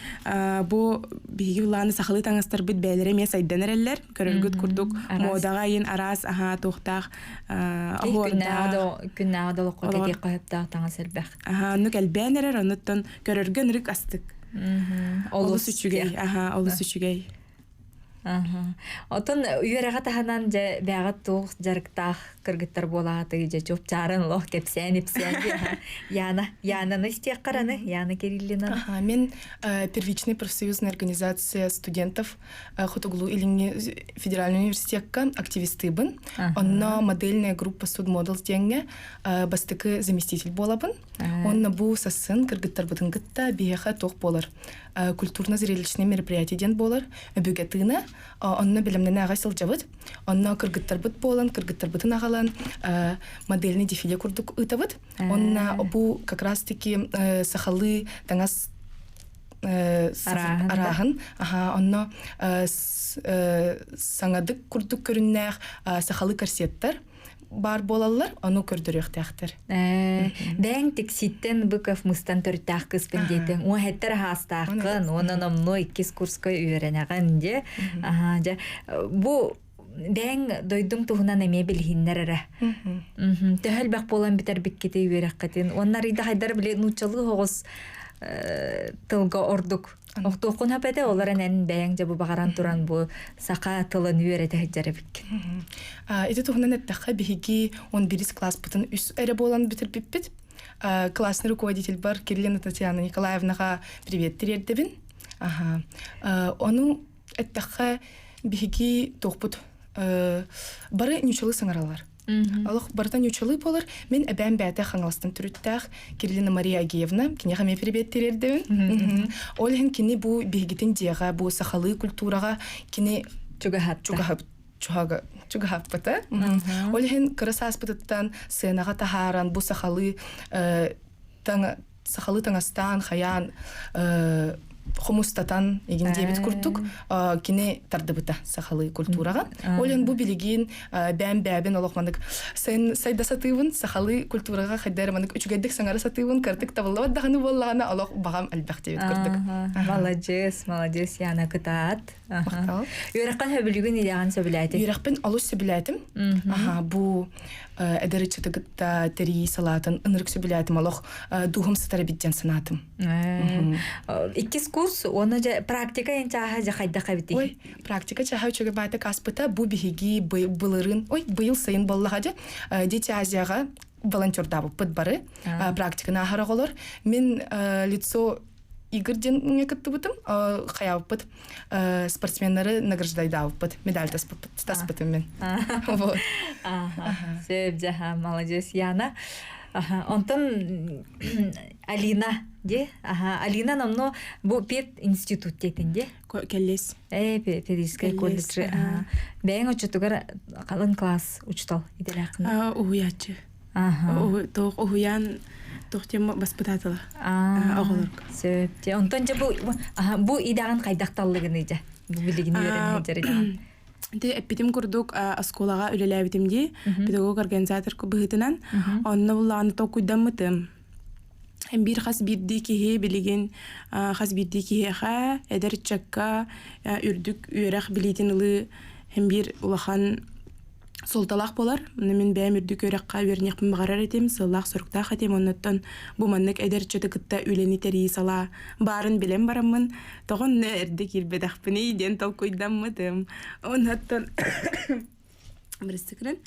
бу биһиги былааны сахалыы таҥастарбыт бэйэлэрэ эмиэ сайдан эрэллэр. Көрөргүт курдук муодаҕа айын араас аһаа туохтаах оһуордаах күннээҕи да олоххо кэтиэххэ сөптөөх таҥас элбэх. Аһаа, оннук элбээн эрэр, оннуттан көрөргө ынырык астык. Олус үчүгэй, аһаа, олус үчүгэй. Отон үөрэҕэ таһынан дьэ бэҕэ туох дьарыктаах кыргыттар буолаатый дьэ чуопчааран олох кэпсээн ипсээн Яна Янаны истиэххэр аны Яна Кириллина. Ага, мен первичная профсоюзная организация студентов Хотугулуу-Илиҥҥи федеральный университекка активистыбын. Онно модельная группа Студмоделс диэҥҥэ бастакы заместитель буолабын. Онно бу сассын кыргыттарбытын кытта биһиэхэ туох буолар культурно-зрелищное мероприятие диэн буолар өбүгэ тыына. Онно бэлэмнэнэ аҕай сылдьабыт. Онно кыргыттарбыт буолан, кыргыттарбытын аҕалан модельный дефиле курдук ыытабыт. Онно бу как раз-таки сахалыы таҥас арааһын онно саҥадык курдук көрүннээх сахалыы корсеттар баар буолаллар, ону көрдөрүөхтээхтэр. Бэйэҥ тикситтэн Быков мыстан төрүттээх кыспын диэтиҥ. Уоһэттэр аһаастааххын, уонна номнуо иккис курска үөрэнэҕин дьэ. Аһаа, дьэ. Бу бэйэҥ дойдуҥ туһунан эмиэ билиһиннэр эрэ. Төһө элбэх буолан бүтэрбиккитий үөрэххитин? Уонна арыйда хайдар били нууччалыы оҕус тылга ордук Охтуоххун сөп этэ, ол эрэн эн бэйэҥ дьэ бу баҕаран туран бу саха тылын үөрэтэ сылдьар эбиккин. Ити туһунан эттэххэ, биһиги 11 класспытын үс эрэ буолан бүтэрбиппит. Классный руководитель бар Кириллина Татьяна Николаевнаҕа привет тириэрдэбин. Аха. Ону эттэххэ, биһиги туохпут бары ньучалы саҥараллар. Олох барыта ньучалыы буолар. Мин эбээм бэйэтэ Хаҥаластан төрүттээх Кириллина Мария Агеевна, киниэхэ эмиэ привет тириэрдэбин. Ол иһин кини бу биһигитин дьиэҕэ, бу сахалыы культураҕа кини чугаһатта. Чугаһаппыта. Ол иһин кыра сааспытыттан сценаҕа таһааран бу сахалыы сахалыы таҥастаан, хайаан хомустатан игин диэбит курдук кини тардыбыта сахалыы культураҕа. Ол иһин бу билигин бэм бэбин олох манык сайда сатыыбын сахалыы культураҕа хайда эрэ манык үчүгэйдик саҥара сатыыбын кырдык табыллыбат даҕаны буоллаҕына олох баҕам элбэх диэбит курдук. Маладьыас, маладьыас Яна кытаат. Махтал. Үөрэххин сөбүлүүгүн идэҕин сөбүлээтиҥ? Үөрэхпин олус сөбүлээтим. Аха, бу эдэр ыччаты кытта тэрийии салаатын ынырык сөбүлээтим олох дууһам сытар эбит диэн санаатым. Иккис курс уонна дьэ практика эн чааһа дьэ хайдах эбитий? Ой, практика чааһа үчүгэй баайтык ааспыта. Бу биһиги былырыын, ой, быйыл сайын буоллаҕа дьэ, Дети Азияҕа волонтердаабыппыт бары. Практиканы ааһар оҕолор. Мин лицо Игорь диэн кыттыбытым, хайаабыппыт спортсменнары награждайдаабыппыт, медаль таспытым мен. Вот. Сөп, дьаха, молодец, Яна. Онтон Алина, де? Алина намно бу пед институт диэтин де? Кэллиэс. Э, педагогическай колледж. Бэйэҥ оччотугар халын класс учутал идэлээххин? Уһуйааччы. Туох уһуйаан туох диэн баспытаатыла оҕолорго. Сөп. Дьэ, онтон дьэ бу бу идэҕин хайдах таллыгыный дьэ? Бу билигин үөрэнэ сылдьар идэҕин. Ити эппитим курдук оскуолаҕа үлэлээбитим дии, педагог-организатор быһыытынан. Онно буллаҕына толкуйдаммытым. Биир хас биирдии киһи билигин хас биирдии киһиэхэ, эдэр ыччакка үрдүк үөрэх билиитин ылыы биир улахан суолталаах буолар. Мин бэйэм үрдүк үөрэххэ үөрэниэхпин баҕарар этим, сыаллаах-соруктаах этим. Оннуттан бу маннык эдэр ыччаты кытта үлэни тэрийии салаа баарын билэн бараммын, тоҕо онно эрдэ киирбэтэхпиний диэн толкуйдаммытым. Оннуттан бырыстыкырын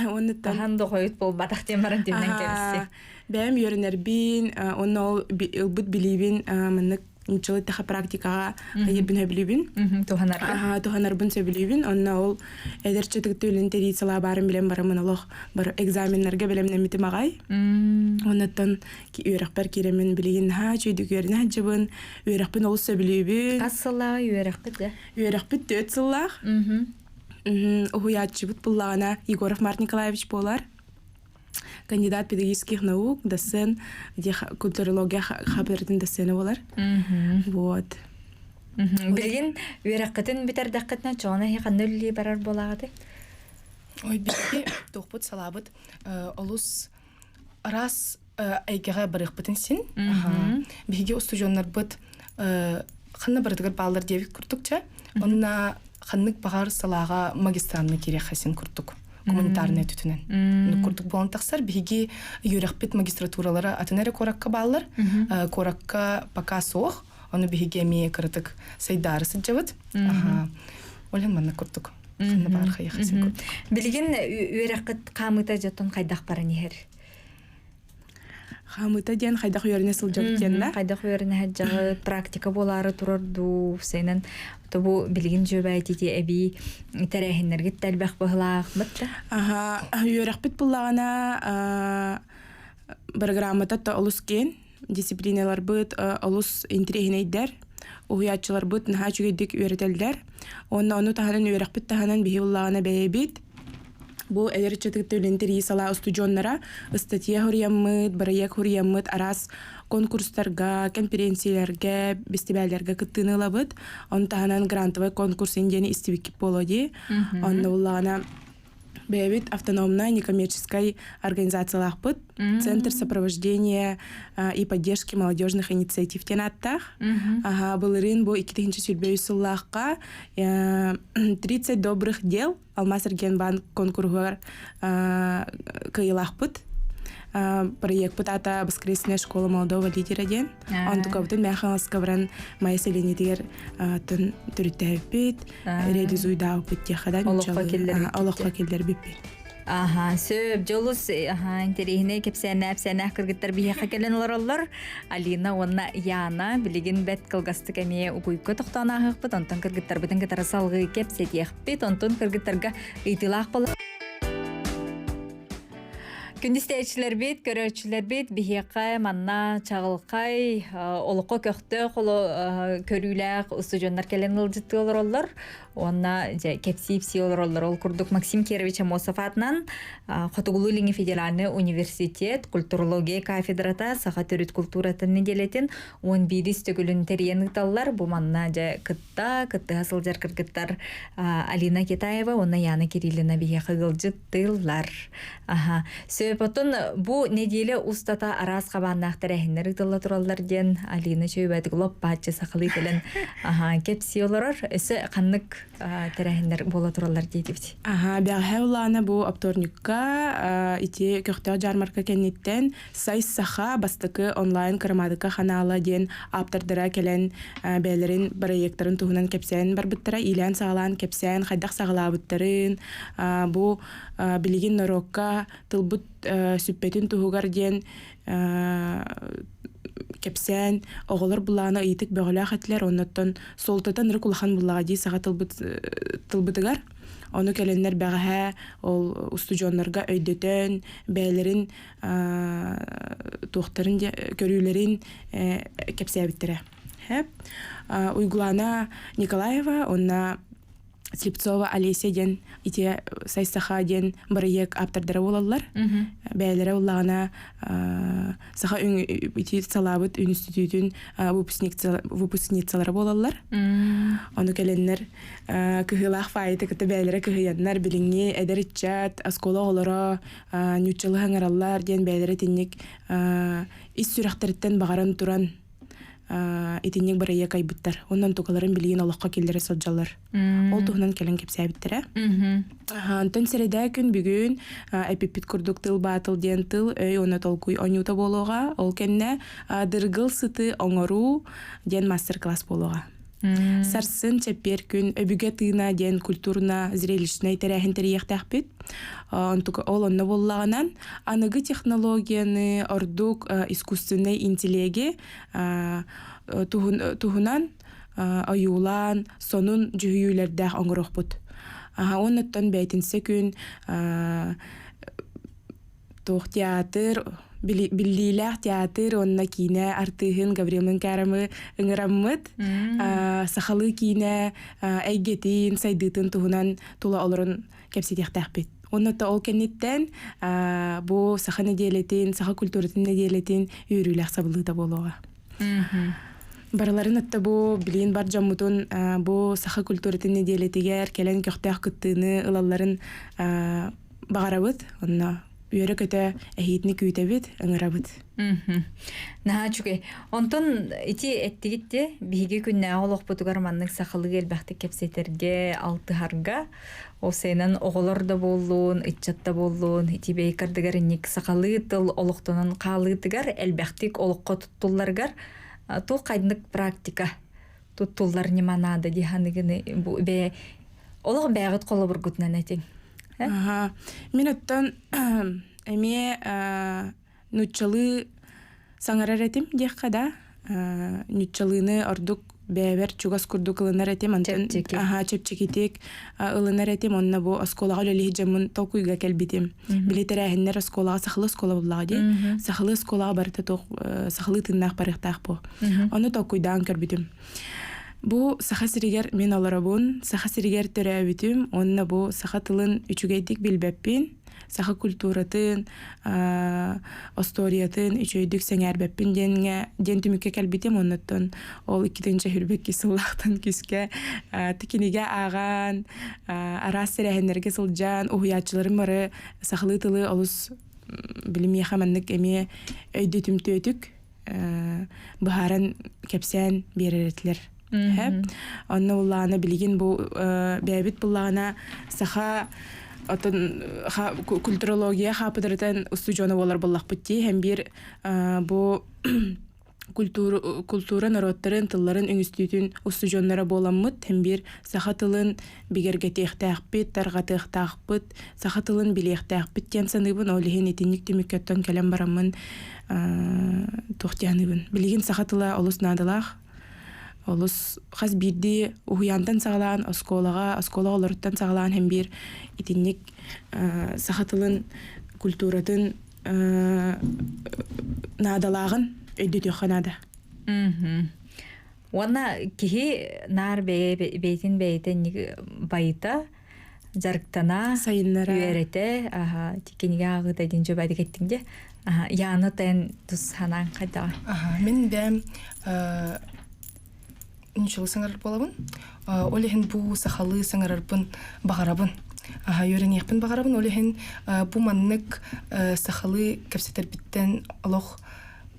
оннуттан Хаһан да хойут буолбатах диэн баран тимнэн кэбисси. Бэйэм үөрэнэрбин, онно ол ылбыт билиибин маннык нуччалыы таха практикаҕа хайырбын сөбүлүүбүн. Туһанаргын. Туһанарбын сөбүлүүбүн. Онно ол эдэрчи тыгыты үлэн тэрии салаа баарын билэн бараммын олох бар экзаменнарга бэлэмнэммитим аҕай. Оннуттан үөрэхпэр киирэммин билигин наһаа үчүгүйдүк үөрэнэ сылдьабын. Үөрэхпин олус сөбүлүүбүн. Хас сыллааҕы үөрэхпит дьэ? Үөрэхпит 4 сыллаах. Уһуйааччыбыт буллаҕына Егоров Март Николаевич буолар. Кандидат педагогических наук, доцент, культурология хабырытын доцена болар. Вот. Билигин үөрэххитин бүтэрдэххитинэ чоҕуна эһи ханна үлэлии барар буолааҕытай? Ой, биһиги туохпут салаабыт олус араас эйгэҕэ барыахпытын син. Биһиги устудьуоннарбыт ханна барытыгар бааллар диэбит курдук чэ. Онна ханнык баҕар салааҕа магистранна киириэххэ син курдук гуманитарнай өттүнэн. Курдук буолан тахсар. Биһиги үөрэхпит магистратуралара атын эрэ куоракка бааллар. Куоракка пока суох. Ону биһиги эмиэ кыратык сайдаары сылдьабыт. Ол иһин маннык курдук. Ханна баар хайыха син курдук. Билигин үөрэххит хаамыыта дьоттон хайдах баран иһэр? Хаамыыта диэн хайдах үөрэнэ сылдьабыт диэн да? Хайдах үөрэнэ сылдьаҕыт, практика буолаары турар дуу, сенен бу билигин дьүөбэйтити эбии тэрээһиннэргит да элбэх быһылаах да? Аха, үөрэхпит буллаҕына программата да олус киэн, дисциплиналарбыт олус интириэһинэйдэр, уһуйааччыларбыт наһаа үчүгэйдик үөрэтэллэр. Уонна ону таһынан үөрэхпит таһынан биһи буллаҕына бэйэбит бу эдэр ыччаты үлэн тэрийии салаа устудьуоннара ыстатыйа хуруйаммыт, бырайыак хуруйаммыт араас конкурстарга, кэмпириэнсийэлэргэ, бэстибээллэргэ кыттыыны ылабыт. Ону таһынан грантовай конкурс диэни истибиккит буолуо дии. Онно буллаҕына Бэйэбит автономная некоммерческай организациялаахпыт. Центр сопровождения и поддержки молодежных инициатив диэн ааттаах. Аха, былырыын бу 2023 сыллаахха 30 добрых дел Алмаз Эргиэнбаан конкурһугар кыайыылаахпыт. Проекпыт аата «Воскресная школа молодого лидера» диэн. Онтукабытын Мэхаласка баран Майа сэлиэнньэтигэр төрүттээбиппит, реализуйдаабыппыт диэхэ олоххо киллэрбиппит. Аха, сөп, дьолус, аха, интэриэһинэй кэпсээннээх эпсээннээх кыргыттар биһиэхэ кэлэн олороллор. Алина уонна Яна билигин бэт кылгастык эмиэ угуйга тохтоон ааһыахпыт, онтон кыргыттарбытын кытары салгыы кэпсэтиэхпит, онтон кыргыттарга ыйытыылаах буолар. Күндү истээччилэрбит, көрөөччүлэрбит биһиэхэ манна чаҕылхай, олоххо көхтөөх көрүүлээх устудьуоннар кэлэн ыалдьыттыы олороллор. Уонна дьэ кэпсии-ипсии олороллор. Ол курдук Максим Кирович Аммосов аатынан Хотугулуу-Илиҥҥи федеральнай университет культурология кафедрата саха төрүт култууратын нэдиэлэтин 11 төгүлүн тэрийэн ыыталлар. Бу манна дьэ кытта, кыттыһа сылдьар кыргыттар Алина Китаева уонна Яна Кириллина биһиэхэ ыалдьыттыыллар. Аха. Сөп, оттон бу нэдиэлэ устата араас хабааннаах тэрээһиннэр ыытылла тураллар диэн Алина Чөйбэтик лоп-бааччы сахалыы кэлэн аха, кэпсии олорор. Өссө ханнык тэрээһиннэр буола тураллар диэтибит? Аха, бэҕэһээ улаана бу оптуорньукка ити көхтөөх дьаармарка кэнниттэн Сай Саха бастакы онлайн кырамаатыка ханаала диэн ааптардара кэлэн бэйэлэрин бырайыактарын туһунан кэпсээн барбыттара, иилээн-саҕалаан кэпсээн хайдах саҕалаабыттарын, бу билигин норуокка тылбыт сүппэтин туһугар диэн кэпсээн оҕолор былаана ыйытык бөҕөлөөх этилэр оннуттан суолтата ынырык улахан буллаҕа дии саха тылбыт тылбытыгар ону кэлэннэр бэҕэһээ ол устудьуоннарга өйдөтөн бэйэлэрин туохтарын көрүүлэрин кэпсээбиттэрэ Уйгулана Николаева уонна Слепцова Олеся диэн ити Сайсаха диэн бырайыак ааптардара буолаллар. Бэйэлэрэ уллаҕына саха ити салаабыт үнүстүтүүтүн выпускницалара буолаллар. Ону кэлэннэр кыһыылаах фаайыты кытта бэйэлэрэ кыһыйаннар билиҥҥи эдэр ыччат, оскуола оҕолоро ньуччалыы хаҥараллар диэн бэйэлэрэ итинник ис сүрэхтэриттэн баҕаран туран итинник бырайыак айбыттар. Онон тукаларын билигин олоххо киллэрэ сылдьаллар. Ол туһунан кэлэн кэпсээбиттэрэ. Онтон сэрэдээ күн бүгүн эпиппит курдук тыл баатыл диэн тыл өй уонна толкуй оонньуута буолуоҕа. Ол кэннэ дыргыл сыты оҥоруу диэн мастер-класс буолуоҕа. Сарсын чэппиэр күн өбүгэ тыына диэн культурно-зрелищнай тэрээһин тэрийиэхтээхпит. Онтука ол онно буоллаҕынан аныгы технологияны, ордук искусственнай интеллеги туһунан ойуулаан, сонун дьүһүйүүлэрдээх оҥоруохпут. Уоннаттан бээтинсэ күн туох театр, биллиилээх театр уонна киинэ артыыһын Гаврил Мынкарамы ыҥыраммыт сахалыы киинэ эйгэтин, сайдыытын туһунан тула олорон кэпсэтиэхтээхпит. Уонна то ол кэнниттэн бу саха нэдиэлэтин, саха культуратын нэдиэлэтин үөрүүлээх сабыллыыта буолуоҕа. Барыларын атта бу билиин бар дьоммутун бу саха культуратын нэдиэлэтигэр кэлэн көхтөөх кыттыыны ылалларын баҕарабыт. Онно үөрэ-көтө эһиитини күүтэбит, ыҥырабыт. Наһаа үчүгэй. Онтон ити эттигит де биһиги күннээҕи олохпутугар маннык сахалыы элбэхтик кэпсэтэргэ, алтыһарга, ол сайынан оҕолор да буоллун, ыччат да буоллун, ити бэйкардыгар инник сахалыы тыл олохтонон хаалыытыгар элбэхтик олоххо туттулларыгар туох хайдык практика туттуллар ньыма наада дии ханыгыны бу бэйэ олох бэйэҕит холобургутунан этиҥ. Аха. Мин оттон эмиэ нуччалыы саҥарар этим диэххэ да нуччалыыны ордук бэйэбэр чугас курдук ылынар этим онтон аха чэпчэкитик ылынар этим онно бу оскуолаҕа үлэлиир дьоммун толкуйга кэлбитим били тэрээһиннэр оскуолаҕа сахалыы оскуола буллаҕа дии сахалыы оскуолаҕа барыта туох сахалыы тыыннаах барыахтаах буо ону толкуйдаан көрбүтүм бу саха сиригэр мин олоробун саха сиригэр төрөөбүтүм уонна бу саха тылын үчүгэйдик билбэппин саха культуратын, остуоруйатын үчүгэйдик сэҥээрбэппин диэҥҥэ диэн түмүккэ кэлбитим. Оннуттан ол иккитинчи хүрбэкки сыллаахтан күскэ кинигэ ааҕан, араас тэрээһиннэргэ сылдьан, уһуйааччыларым бары сахалыы тылы олус билимиэхэ маннык эмиэ өйдөтүмтүөтүк быһааран кэпсээн биэрэр этилэр. Онно буллаҕына билигин бу бэйэбит буллаҕына саха отон культурология хаапыдырытан устудьуона буолар буоллахпыт дии һэм биир бу культура норуоттарын тылларын үҥүстүүтүн устудьуоннара буоламмыт һэм биир саха тылын бигэргэтиэхтээхпит тарҕатыахтаахпыт саха тылын билиэхтээхпит диэн саныыбын ол иһин итинник түмүккэттэн кэлэн бараммын туох дии саныыбын билигин саха тыла олус наадалаах олус хас биирдии уһуйаантан саҕалаан оскуолаҕа оскуола оҕолоруттан саҕалаан һэн биир итинник саха тылын культуратын наадалааҕын өйдөтүөххэ наада. Уонна киһи наар бэйэ бэйэтин бэйэтэ байыта дьарыктана, сайыннара үөрэтэ, аха кинигэ ааҕыыта диэн дьобадик эттиҥ дьэ. Аха Яна тэн тус санаан хайдаҕа? Аха мин бэйэм нуччалыы саҥарар буолабын. Ол иһин бу сахалыы саҥарарбын баҕарабын. Аха үөрэниэхпин баҕарабын. Ол иһин бу маннык сахалыы кэпсэтэрбиттэн олох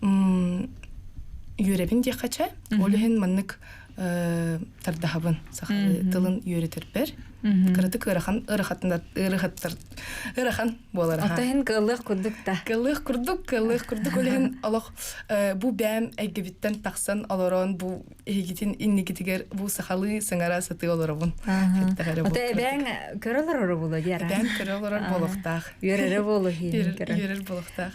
үөрэбин диэххэ чэ. Ол иһин маннык тардаһабын сахалыы тылын үөрэтэрбэр кыратык ыарахан ыарахаттар ыарахаттар ыарахан буолар Ото иһин кыаллыах курдук да кыаллыах курдук кыаллыах курдук ол иһин олох бу бэйэм эйгэбиттэн тахсан олорон бу эһигитин инникитигэр бу сахалыы саҥара сатыы олоробун Ото эбээҥ көрө олорор буолуо диэра эбээм көрө олорор буолуохтаах үөрэрэ буолуо үөрэр буолуохтаах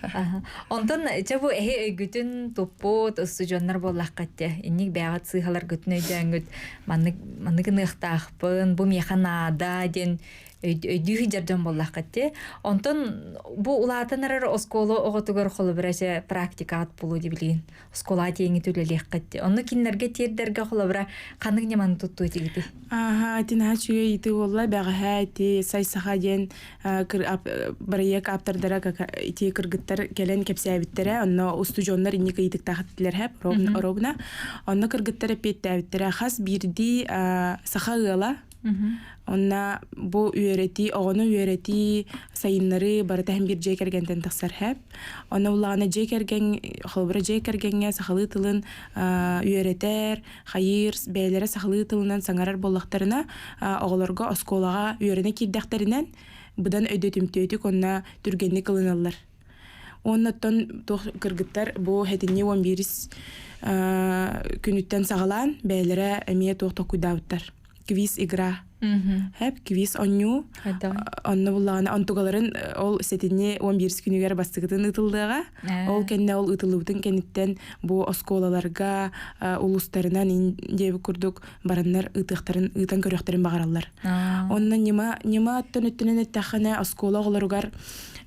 Онтон чэ бу эһи өйгүтүн туппут устудьуоннар буоллаххыт дьэ инник бэйэҕит сыыһаларгытын өйдөөҥҥүт маннык маннык ыныахтаахпын бу миэхэ наада диэн өйдүү сылдьар дьон буоллаххыт дии. Онтон бу улаатан эрэр оскуола оҕотугар холобура дьэ практикаҕыт буолуо дии билигин оскуолаҕа тиэҥҥит үлэлиэххит дии. Онно кинилэргэ тиэрдэргэ холобура ханнык ньыманы туттуо этигитий? Ааһа, ити наһаа үчүгэй ыйытыы буолла. Бэҕэһээ ити Сай Саха диэн бырайыак ааптардара ити кыргыттар кэлэн кэпсээбиттэрэ. Онно устудьуоннар инник ыйытыктаах этилэр һэп оробуна. Онно кыргыттар эппиэттээбиттэрэ. Хас биирдии саха ыала Онно бу үөрэтии, оҕону үөрэтии, сайыннарыы барыта иһин биир дьиэ кэргэнтэн тахсар һэп. Онно буллаҕына дьиэ кэргэн, холобура дьиэ кэргэҥҥэ сахалыы тылын үөрэтэр, хайыыр, бэйэлэрэ сахалыы тылынан саҥарар буоллахтарына, оҕолорго оскуолаҕа үөрэнэ киирдэхтэринэн быдан өйдөтүмтүөтүк уонна түргэнник ылыналлар. Уонна оттон туох кыргыттар бу сэтинньи уон биирис күнүттэн саҕалаан бэйэлэрэ эмиэ туох толкуйдаабыттар. Квиз игра. Хэп квиз онньуу. Онно буллаҕына онтугаларын ол сэтинньи 11 күнүгэр бастакытын ыытыллыаҕа. Ол кэннэ ол ыытыллыбытын кэнниттэн бу оскуолаларга улуустарынан ин диэбит курдук бараннар ыытыахтарын ыытан көрүөхтэрин баҕараллар. Онно ньыма ньыма оттон өттүнэн эттэххинэ оскуола оҕолоругар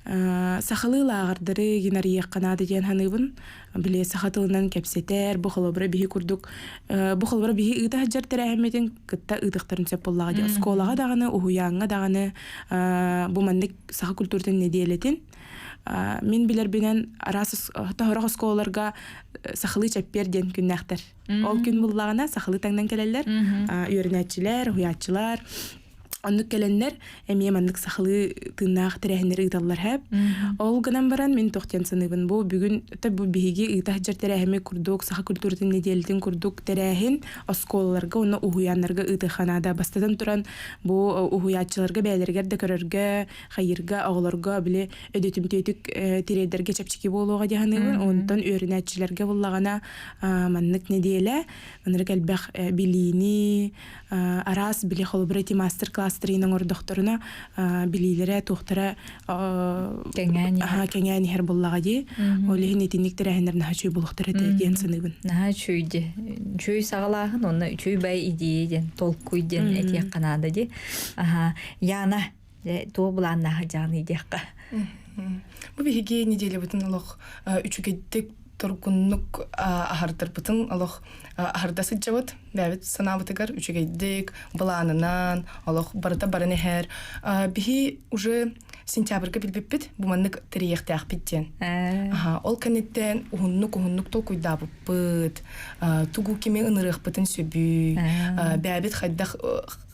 сахалыы лааҕырдары гинарыйыахха наада диэн саныыбын. Били саха тылынан кэпсэтэр, бу холобура биһи курдук бу холобура биһи ыыта сылдьар тэрээһиммитин кытта ыытыахтарын сөп буоллаҕа дии. Оскуолаҕа даҕаны, уһуйааҥҥа даҕаны бу маннык саха культуратын нэдиэлэтин мин билэрбинэн араас тоһорох оскуолаларга сахалыы чэппиэр диэн күннээхтэр. Ол күн буллаҕына сахалыы таҥнан кэлэллэр, үөрэнээччилэр, уһуйааччылар Оннук кэлэннэр эмиэ маннык сахалыы тыыннаах тэрээһиннэри ыыталлар һэп. Ол гынан баран мин туох диэн саныыбын бу бүгүн бу биһиги ыыта сылдьар тэрээһими курдук саха культуратын нэдиэлэтин курдук тэрээһин оскуолаларга уонна уһуйааннарга ыытыахха наада. Бастатан туран бу уһуйааччыларга бэйэлэригэр да көрөргө, хайыырга, оҕолорго били өдөтүмтүөтүк тириэрдэргэ чэпчэки буолуоҕа дии саныыбын. Онтон үөрэнээччилэргэ буллаҕына маннык нэдиэлэ ынырык элбэх билиини араас били холобура ити мастер-класстарын оҥордохторуна билиилэрэ туохтара кэҥээн иһэр буоллаҕа дии ол иһин итинник тэрээһиннэр наһаа үчүгэй буолуохтар этэ диэн саныыбын наһаа үчүгэй дии үчүгэй саҕалааһын уонна үчүгэй бай идея диэн толкуй диэн этиэххэ наада дии аха Яна туох былааннааха дьааны диэххэ бу биһиги неделябытын олох үчүгэйдик тургуннук аһардарбытын олох аһарда сылдьабыт бэйэбит санаабытыгар үчүгэйдик былаанынан олох барыта баран иһэр биһи уже сентябрьга билбиппит бу маннык тэрийиэхтээхпит диэн ол кэнниттэн уһуннук уһуннук толкуйдаабыппыт тугу кими ынырыахпытын сөбүй бэйэбит хайдах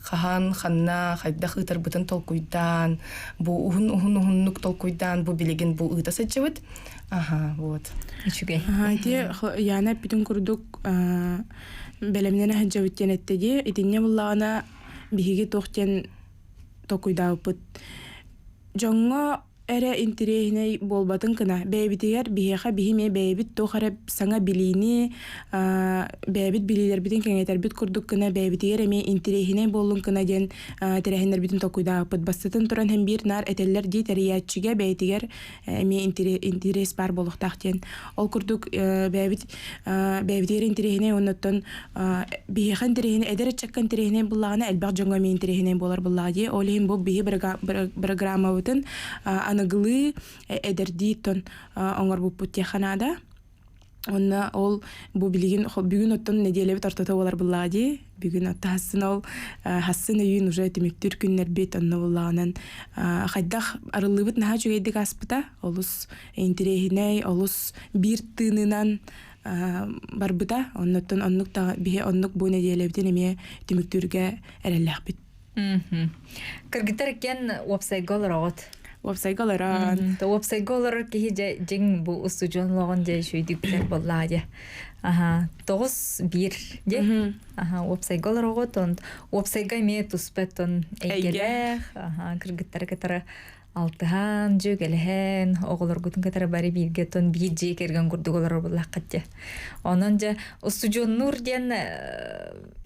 хаһан ханна хайдах ыытарбытын толкуйдаан бу уһун уһун уһуннук толкуйдаан бу билигин бу ыыта сылдьыбыт Аха, вот. Үчүгэй. Ити Яна эппитин курдук бэлэмнэнэ сылдьабыт диэн этте дии. Итиннэ буллаҕына биһиги туох диэн толкуйдаабыппыт. Дьоҥҥо эрэ интэриэһинэй буолбатын гына бэйэбитигэр биһиэхэ биһи эмиэ бэйэбит туох эрэ саҥа билиини бэйэбит билиилэрбитин кэҥэтэрбит курдук гына бэйэбитигэр эмиэ интэриэһинэй буоллун гына диэн тэрээһиннэрбитин толкуйдаабыппыт. Бастатан туран һэн биир наар этэллэр дии тэрийээччигэ бэйэтигэр эмиэ интэриэс баар буолуохтаах диэн. Ол курдук бэйэбит бэйэбитигэр интэриэһинэй уонна биһиэхэ интэриэһинэй эдэр ыччакка интэриэһинэй буоллаҕына элбэх дьоҥҥо эмиэ интэриэһинэй буолар буоллаҕа дии. Ол иһин бу биһи бырагыраамабытын аныгылыы эдэрдии тон оҥорбуппут диэххэ наада. Онно ол бу билигин бүгүн оттон нэдиэлэбит ортото буолар буоллаҕа дии. Бүгүн отто хассын ол хассын өйүүн уже түмүктүүр күннэрбит онно буоллаҕынан хайдах арыллыыбыт наһаа үчүгэйдик ааспыта. Олус интэриэһинэй, олус биир тыынынан барбыта. Оннуттан оннук да биһи оннук бу нэдиэлэбитин эмиэ түмүктүүргэ эрэллээхпит. Кыргыттар иккиэн уопсайга олороҕут. Уопсайга олорон. Уопсайга олорор киһи дьэ дьиҥ бу устудьуон олоҕун дьэ үчүгэйдик билэр буоллаҕа дьэ. Аха, 9-1 дьэ. Аха, уопсайга олороҕут, он уопсайга эмиэ туспа тон эйгэлээх, аха, кыргыттары кытары алтыһан, дьүөгэлэһэн, оҕолоргутун кытары бары бииргэ тон биир дьиэ кэргэн курдук олорор буоллаххыт дьэ. Онон дьэ устудьуоннуур диэн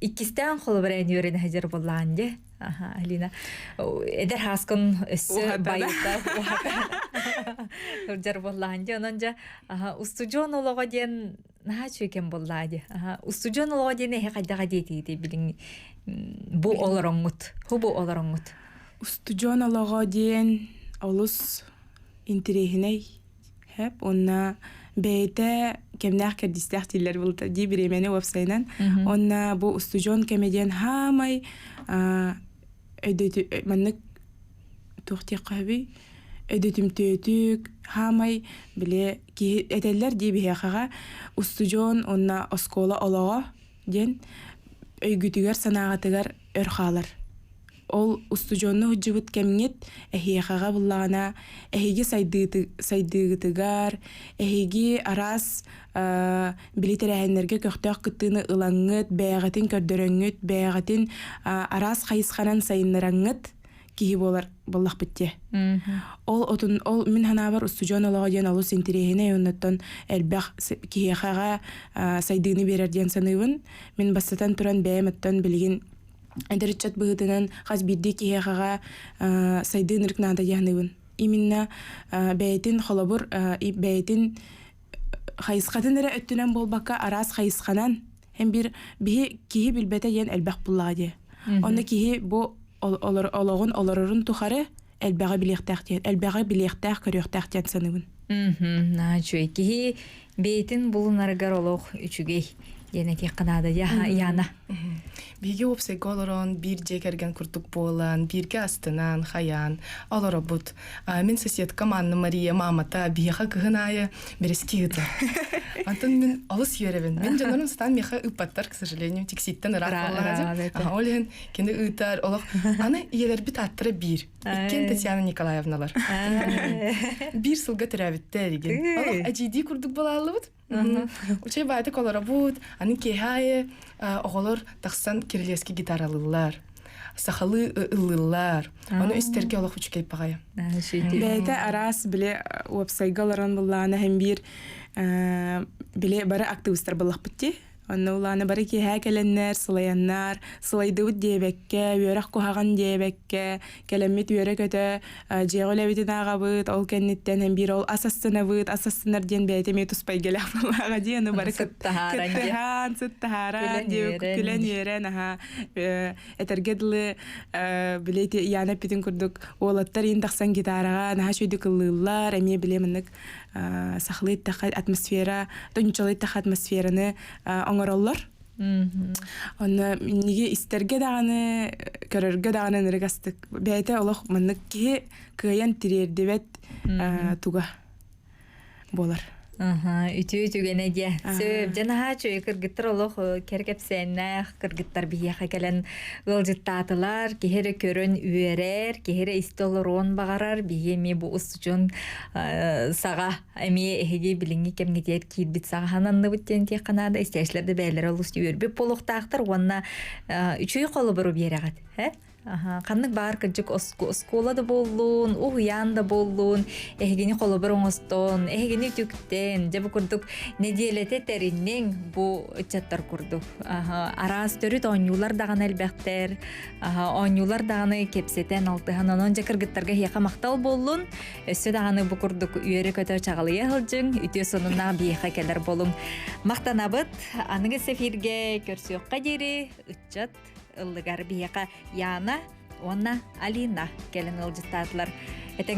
иккистээн холобура эн үөрэнэ сылдьар буоллаҕын дьэ. Аха, Алина, эдэр хааскын өссө байыта сылдьар буоллаҕын дьэ. Онон дьэ устудьуон олоҕо диэн наһаа үчүгэй кэм буоллаа дии. Устудьуон олоҕо диэн эһи хайдах диэтигитий билиҥ бу олороҥҥут, хубу олороҥҥут. Устудьуон олоҕо диэн олус интэриэһинэй һэп уонна бэйэтэ кэмнээх кэрдиистээх дииллэр буолта дии бириэмэни уопсайынан. Уонна бу устудьуон кэмэ диэн хаамай маннык туох диэххэ сөбүй өйдөтүмтүөтүк хаамай били киһи этэллэр дии биһиэхэҕэ устудьуон уонна оскуола олоҕо диэн өйгүтүгэр-санааҕытыгар өр хаалар. Ол устудьуонну сылдьыбыт кэмҥит эһиэхэҕэ буллаҕына эһиги сайдыыгытыгар, эһиги араас били тэрээһиннэргэ көхтөөх кыттыыны ылаҥҥыт, бэйэҕитин көрдөрөҥҥүт, бэйэҕитин араас хайысханан сайыннараҥҥыт киһи буолар буоллахпыт дии. Ол отун ол мин санаабар устудьуон олоҕо диэн олус интэриэһинэй оннуттан элбэх киһиэхэҕэ сайдыыны биэрэр диэн саныыбын. Мин бастатан туран бэйэм оттон билигин эдэр ыччат быһыытынан хас биирдии киһиэхэҕэ сайдыы ынырык наада дии саныыбын. Именно бэйэтин холобур бэйэтин хайысхатын эрэ өттүнэн буолбакка араас хайысханан һэн биир биһи киһи билбэтэ диэн элбэх буллаҕа дии. Онно киһи бу олоҕун олорорун тухары элбэҕи билиэхтээх диэн, элбэҕи билиэхтээх, көрүөхтээх диэн саныыбын. Наһаа үчүгэй. Киһи бэйэтин булунарыгар олох үчүгэй. Диэн этиэххэ наада Яна. Биһиги уопсайга олорон, биир дьиэ кэргэн курдук буолан, бииргэ астынан, хайаан олоробут. Мин соседкам Анна Мария маамата биһиэхэ кыһын аайы бэрэски ыытар. Антон мин олус үөрэбин. Мин дьоннорум сатаан миэхэ ыыппаттар, к сожалению, тиксииттэн ыраах буоллаҕа. Ол иһин кини ыытар олох. Аны ийэлэрбит ааттара биир. Иккиэн Татьяна Николаевналар. Биир сылга төрөөбүттэр игин. Олох эдьиийдии курдук буолааллыбыт. Учей баайтык олоробут, аны киэһэ аайы оҕолор тахсан кирилиэски гитаралыыллар, сахалыы ыллыыллар. Ону истэргэ олох үчүгэй баҕайы. Бэйэтэ араас били уопсайга олорон буллаана иһин биир били бары активистар буллахпыт дии. Онно улаана бары киэһэ кэлэннэр, сылайаннар, сылайдыбыт диэбэккэ, үөрэх куһаҕан диэбэккэ, кэлэммит үөрэ-көтө дьиэҕэ үлэбитин ааҕабыт, ол кэнниттэн һэн биир ол ас астынабыт, ас астынар диэн бэйэтэ эмиэ туспа эйгэлээх буоллаҕа дии, аны бары кыттыһаан, сыттаһааран, күлэн үөрэн, аһаа этэргэ дылы били ити Яна эппитин курдук уолаттар иин тахсан гитараҕа наһаа үчүгэйдик ыллыыллар, эмиэ били маннык сахалыы эттэххэ атмосфера, тончолой эттэххэ атмосфераны оҥороллор. Онно минниги истэргэ даҕаны, көрөргө даҕаны ынырык астык. Бэйэтэ олох маннык киһи кыайан тириэрдибэт туга буолар. Үтүө түгэнэ диэ. Сөп, дьэ наһаа үчүгэй кыргыттар олох кэр кэпсээннээх кыргыттар биһиэхэ кэлэн ыалдьыттаатылар. Киһи эрэ көрөн үөрэр, киһи эрэ истэ олоруон баҕарар. Биһи эмиэ бу устучун саҕа эмиэ эһиги билиҥҥи кэмҥитигэр киирбит саҕа хананныбыт диэн тиэххэ наада. Истээччилэр да бэйэлэрэ олус үөрбүт буолуохтаахтар уонна үчүгэй холобуру биэрэҕит. Ханнык баар кырдьык оскуола да буоллун, уһуйаан да буоллун, эһигини холобур оҥостон, эһигини үтүктэн, дьэ бу курдук нэдиэлэтэ тэринниҥ бу ыччаттар курдук. Араас төрүт оонньуулар даҕаны элбэхтэр, оонньуулар даҕаны кэпсэтэн, алтыһан, онон дьэ кыргыттарга эһиэхэ махтал буоллун. Өссө даҕаны бу курдук үөрэ-көтө чаҕылыйа сылдьыҥ, үтүө сонуннаах биһиэхэ кэлэр буолуҥ. Махтанабыт. Аныгы эфиргэ көрсүөххэ диэри ыччат ыллыгар биһиэхэ Яна уонна Алина кэлэн ыалдьыттаатылар. Этэҥҥэ.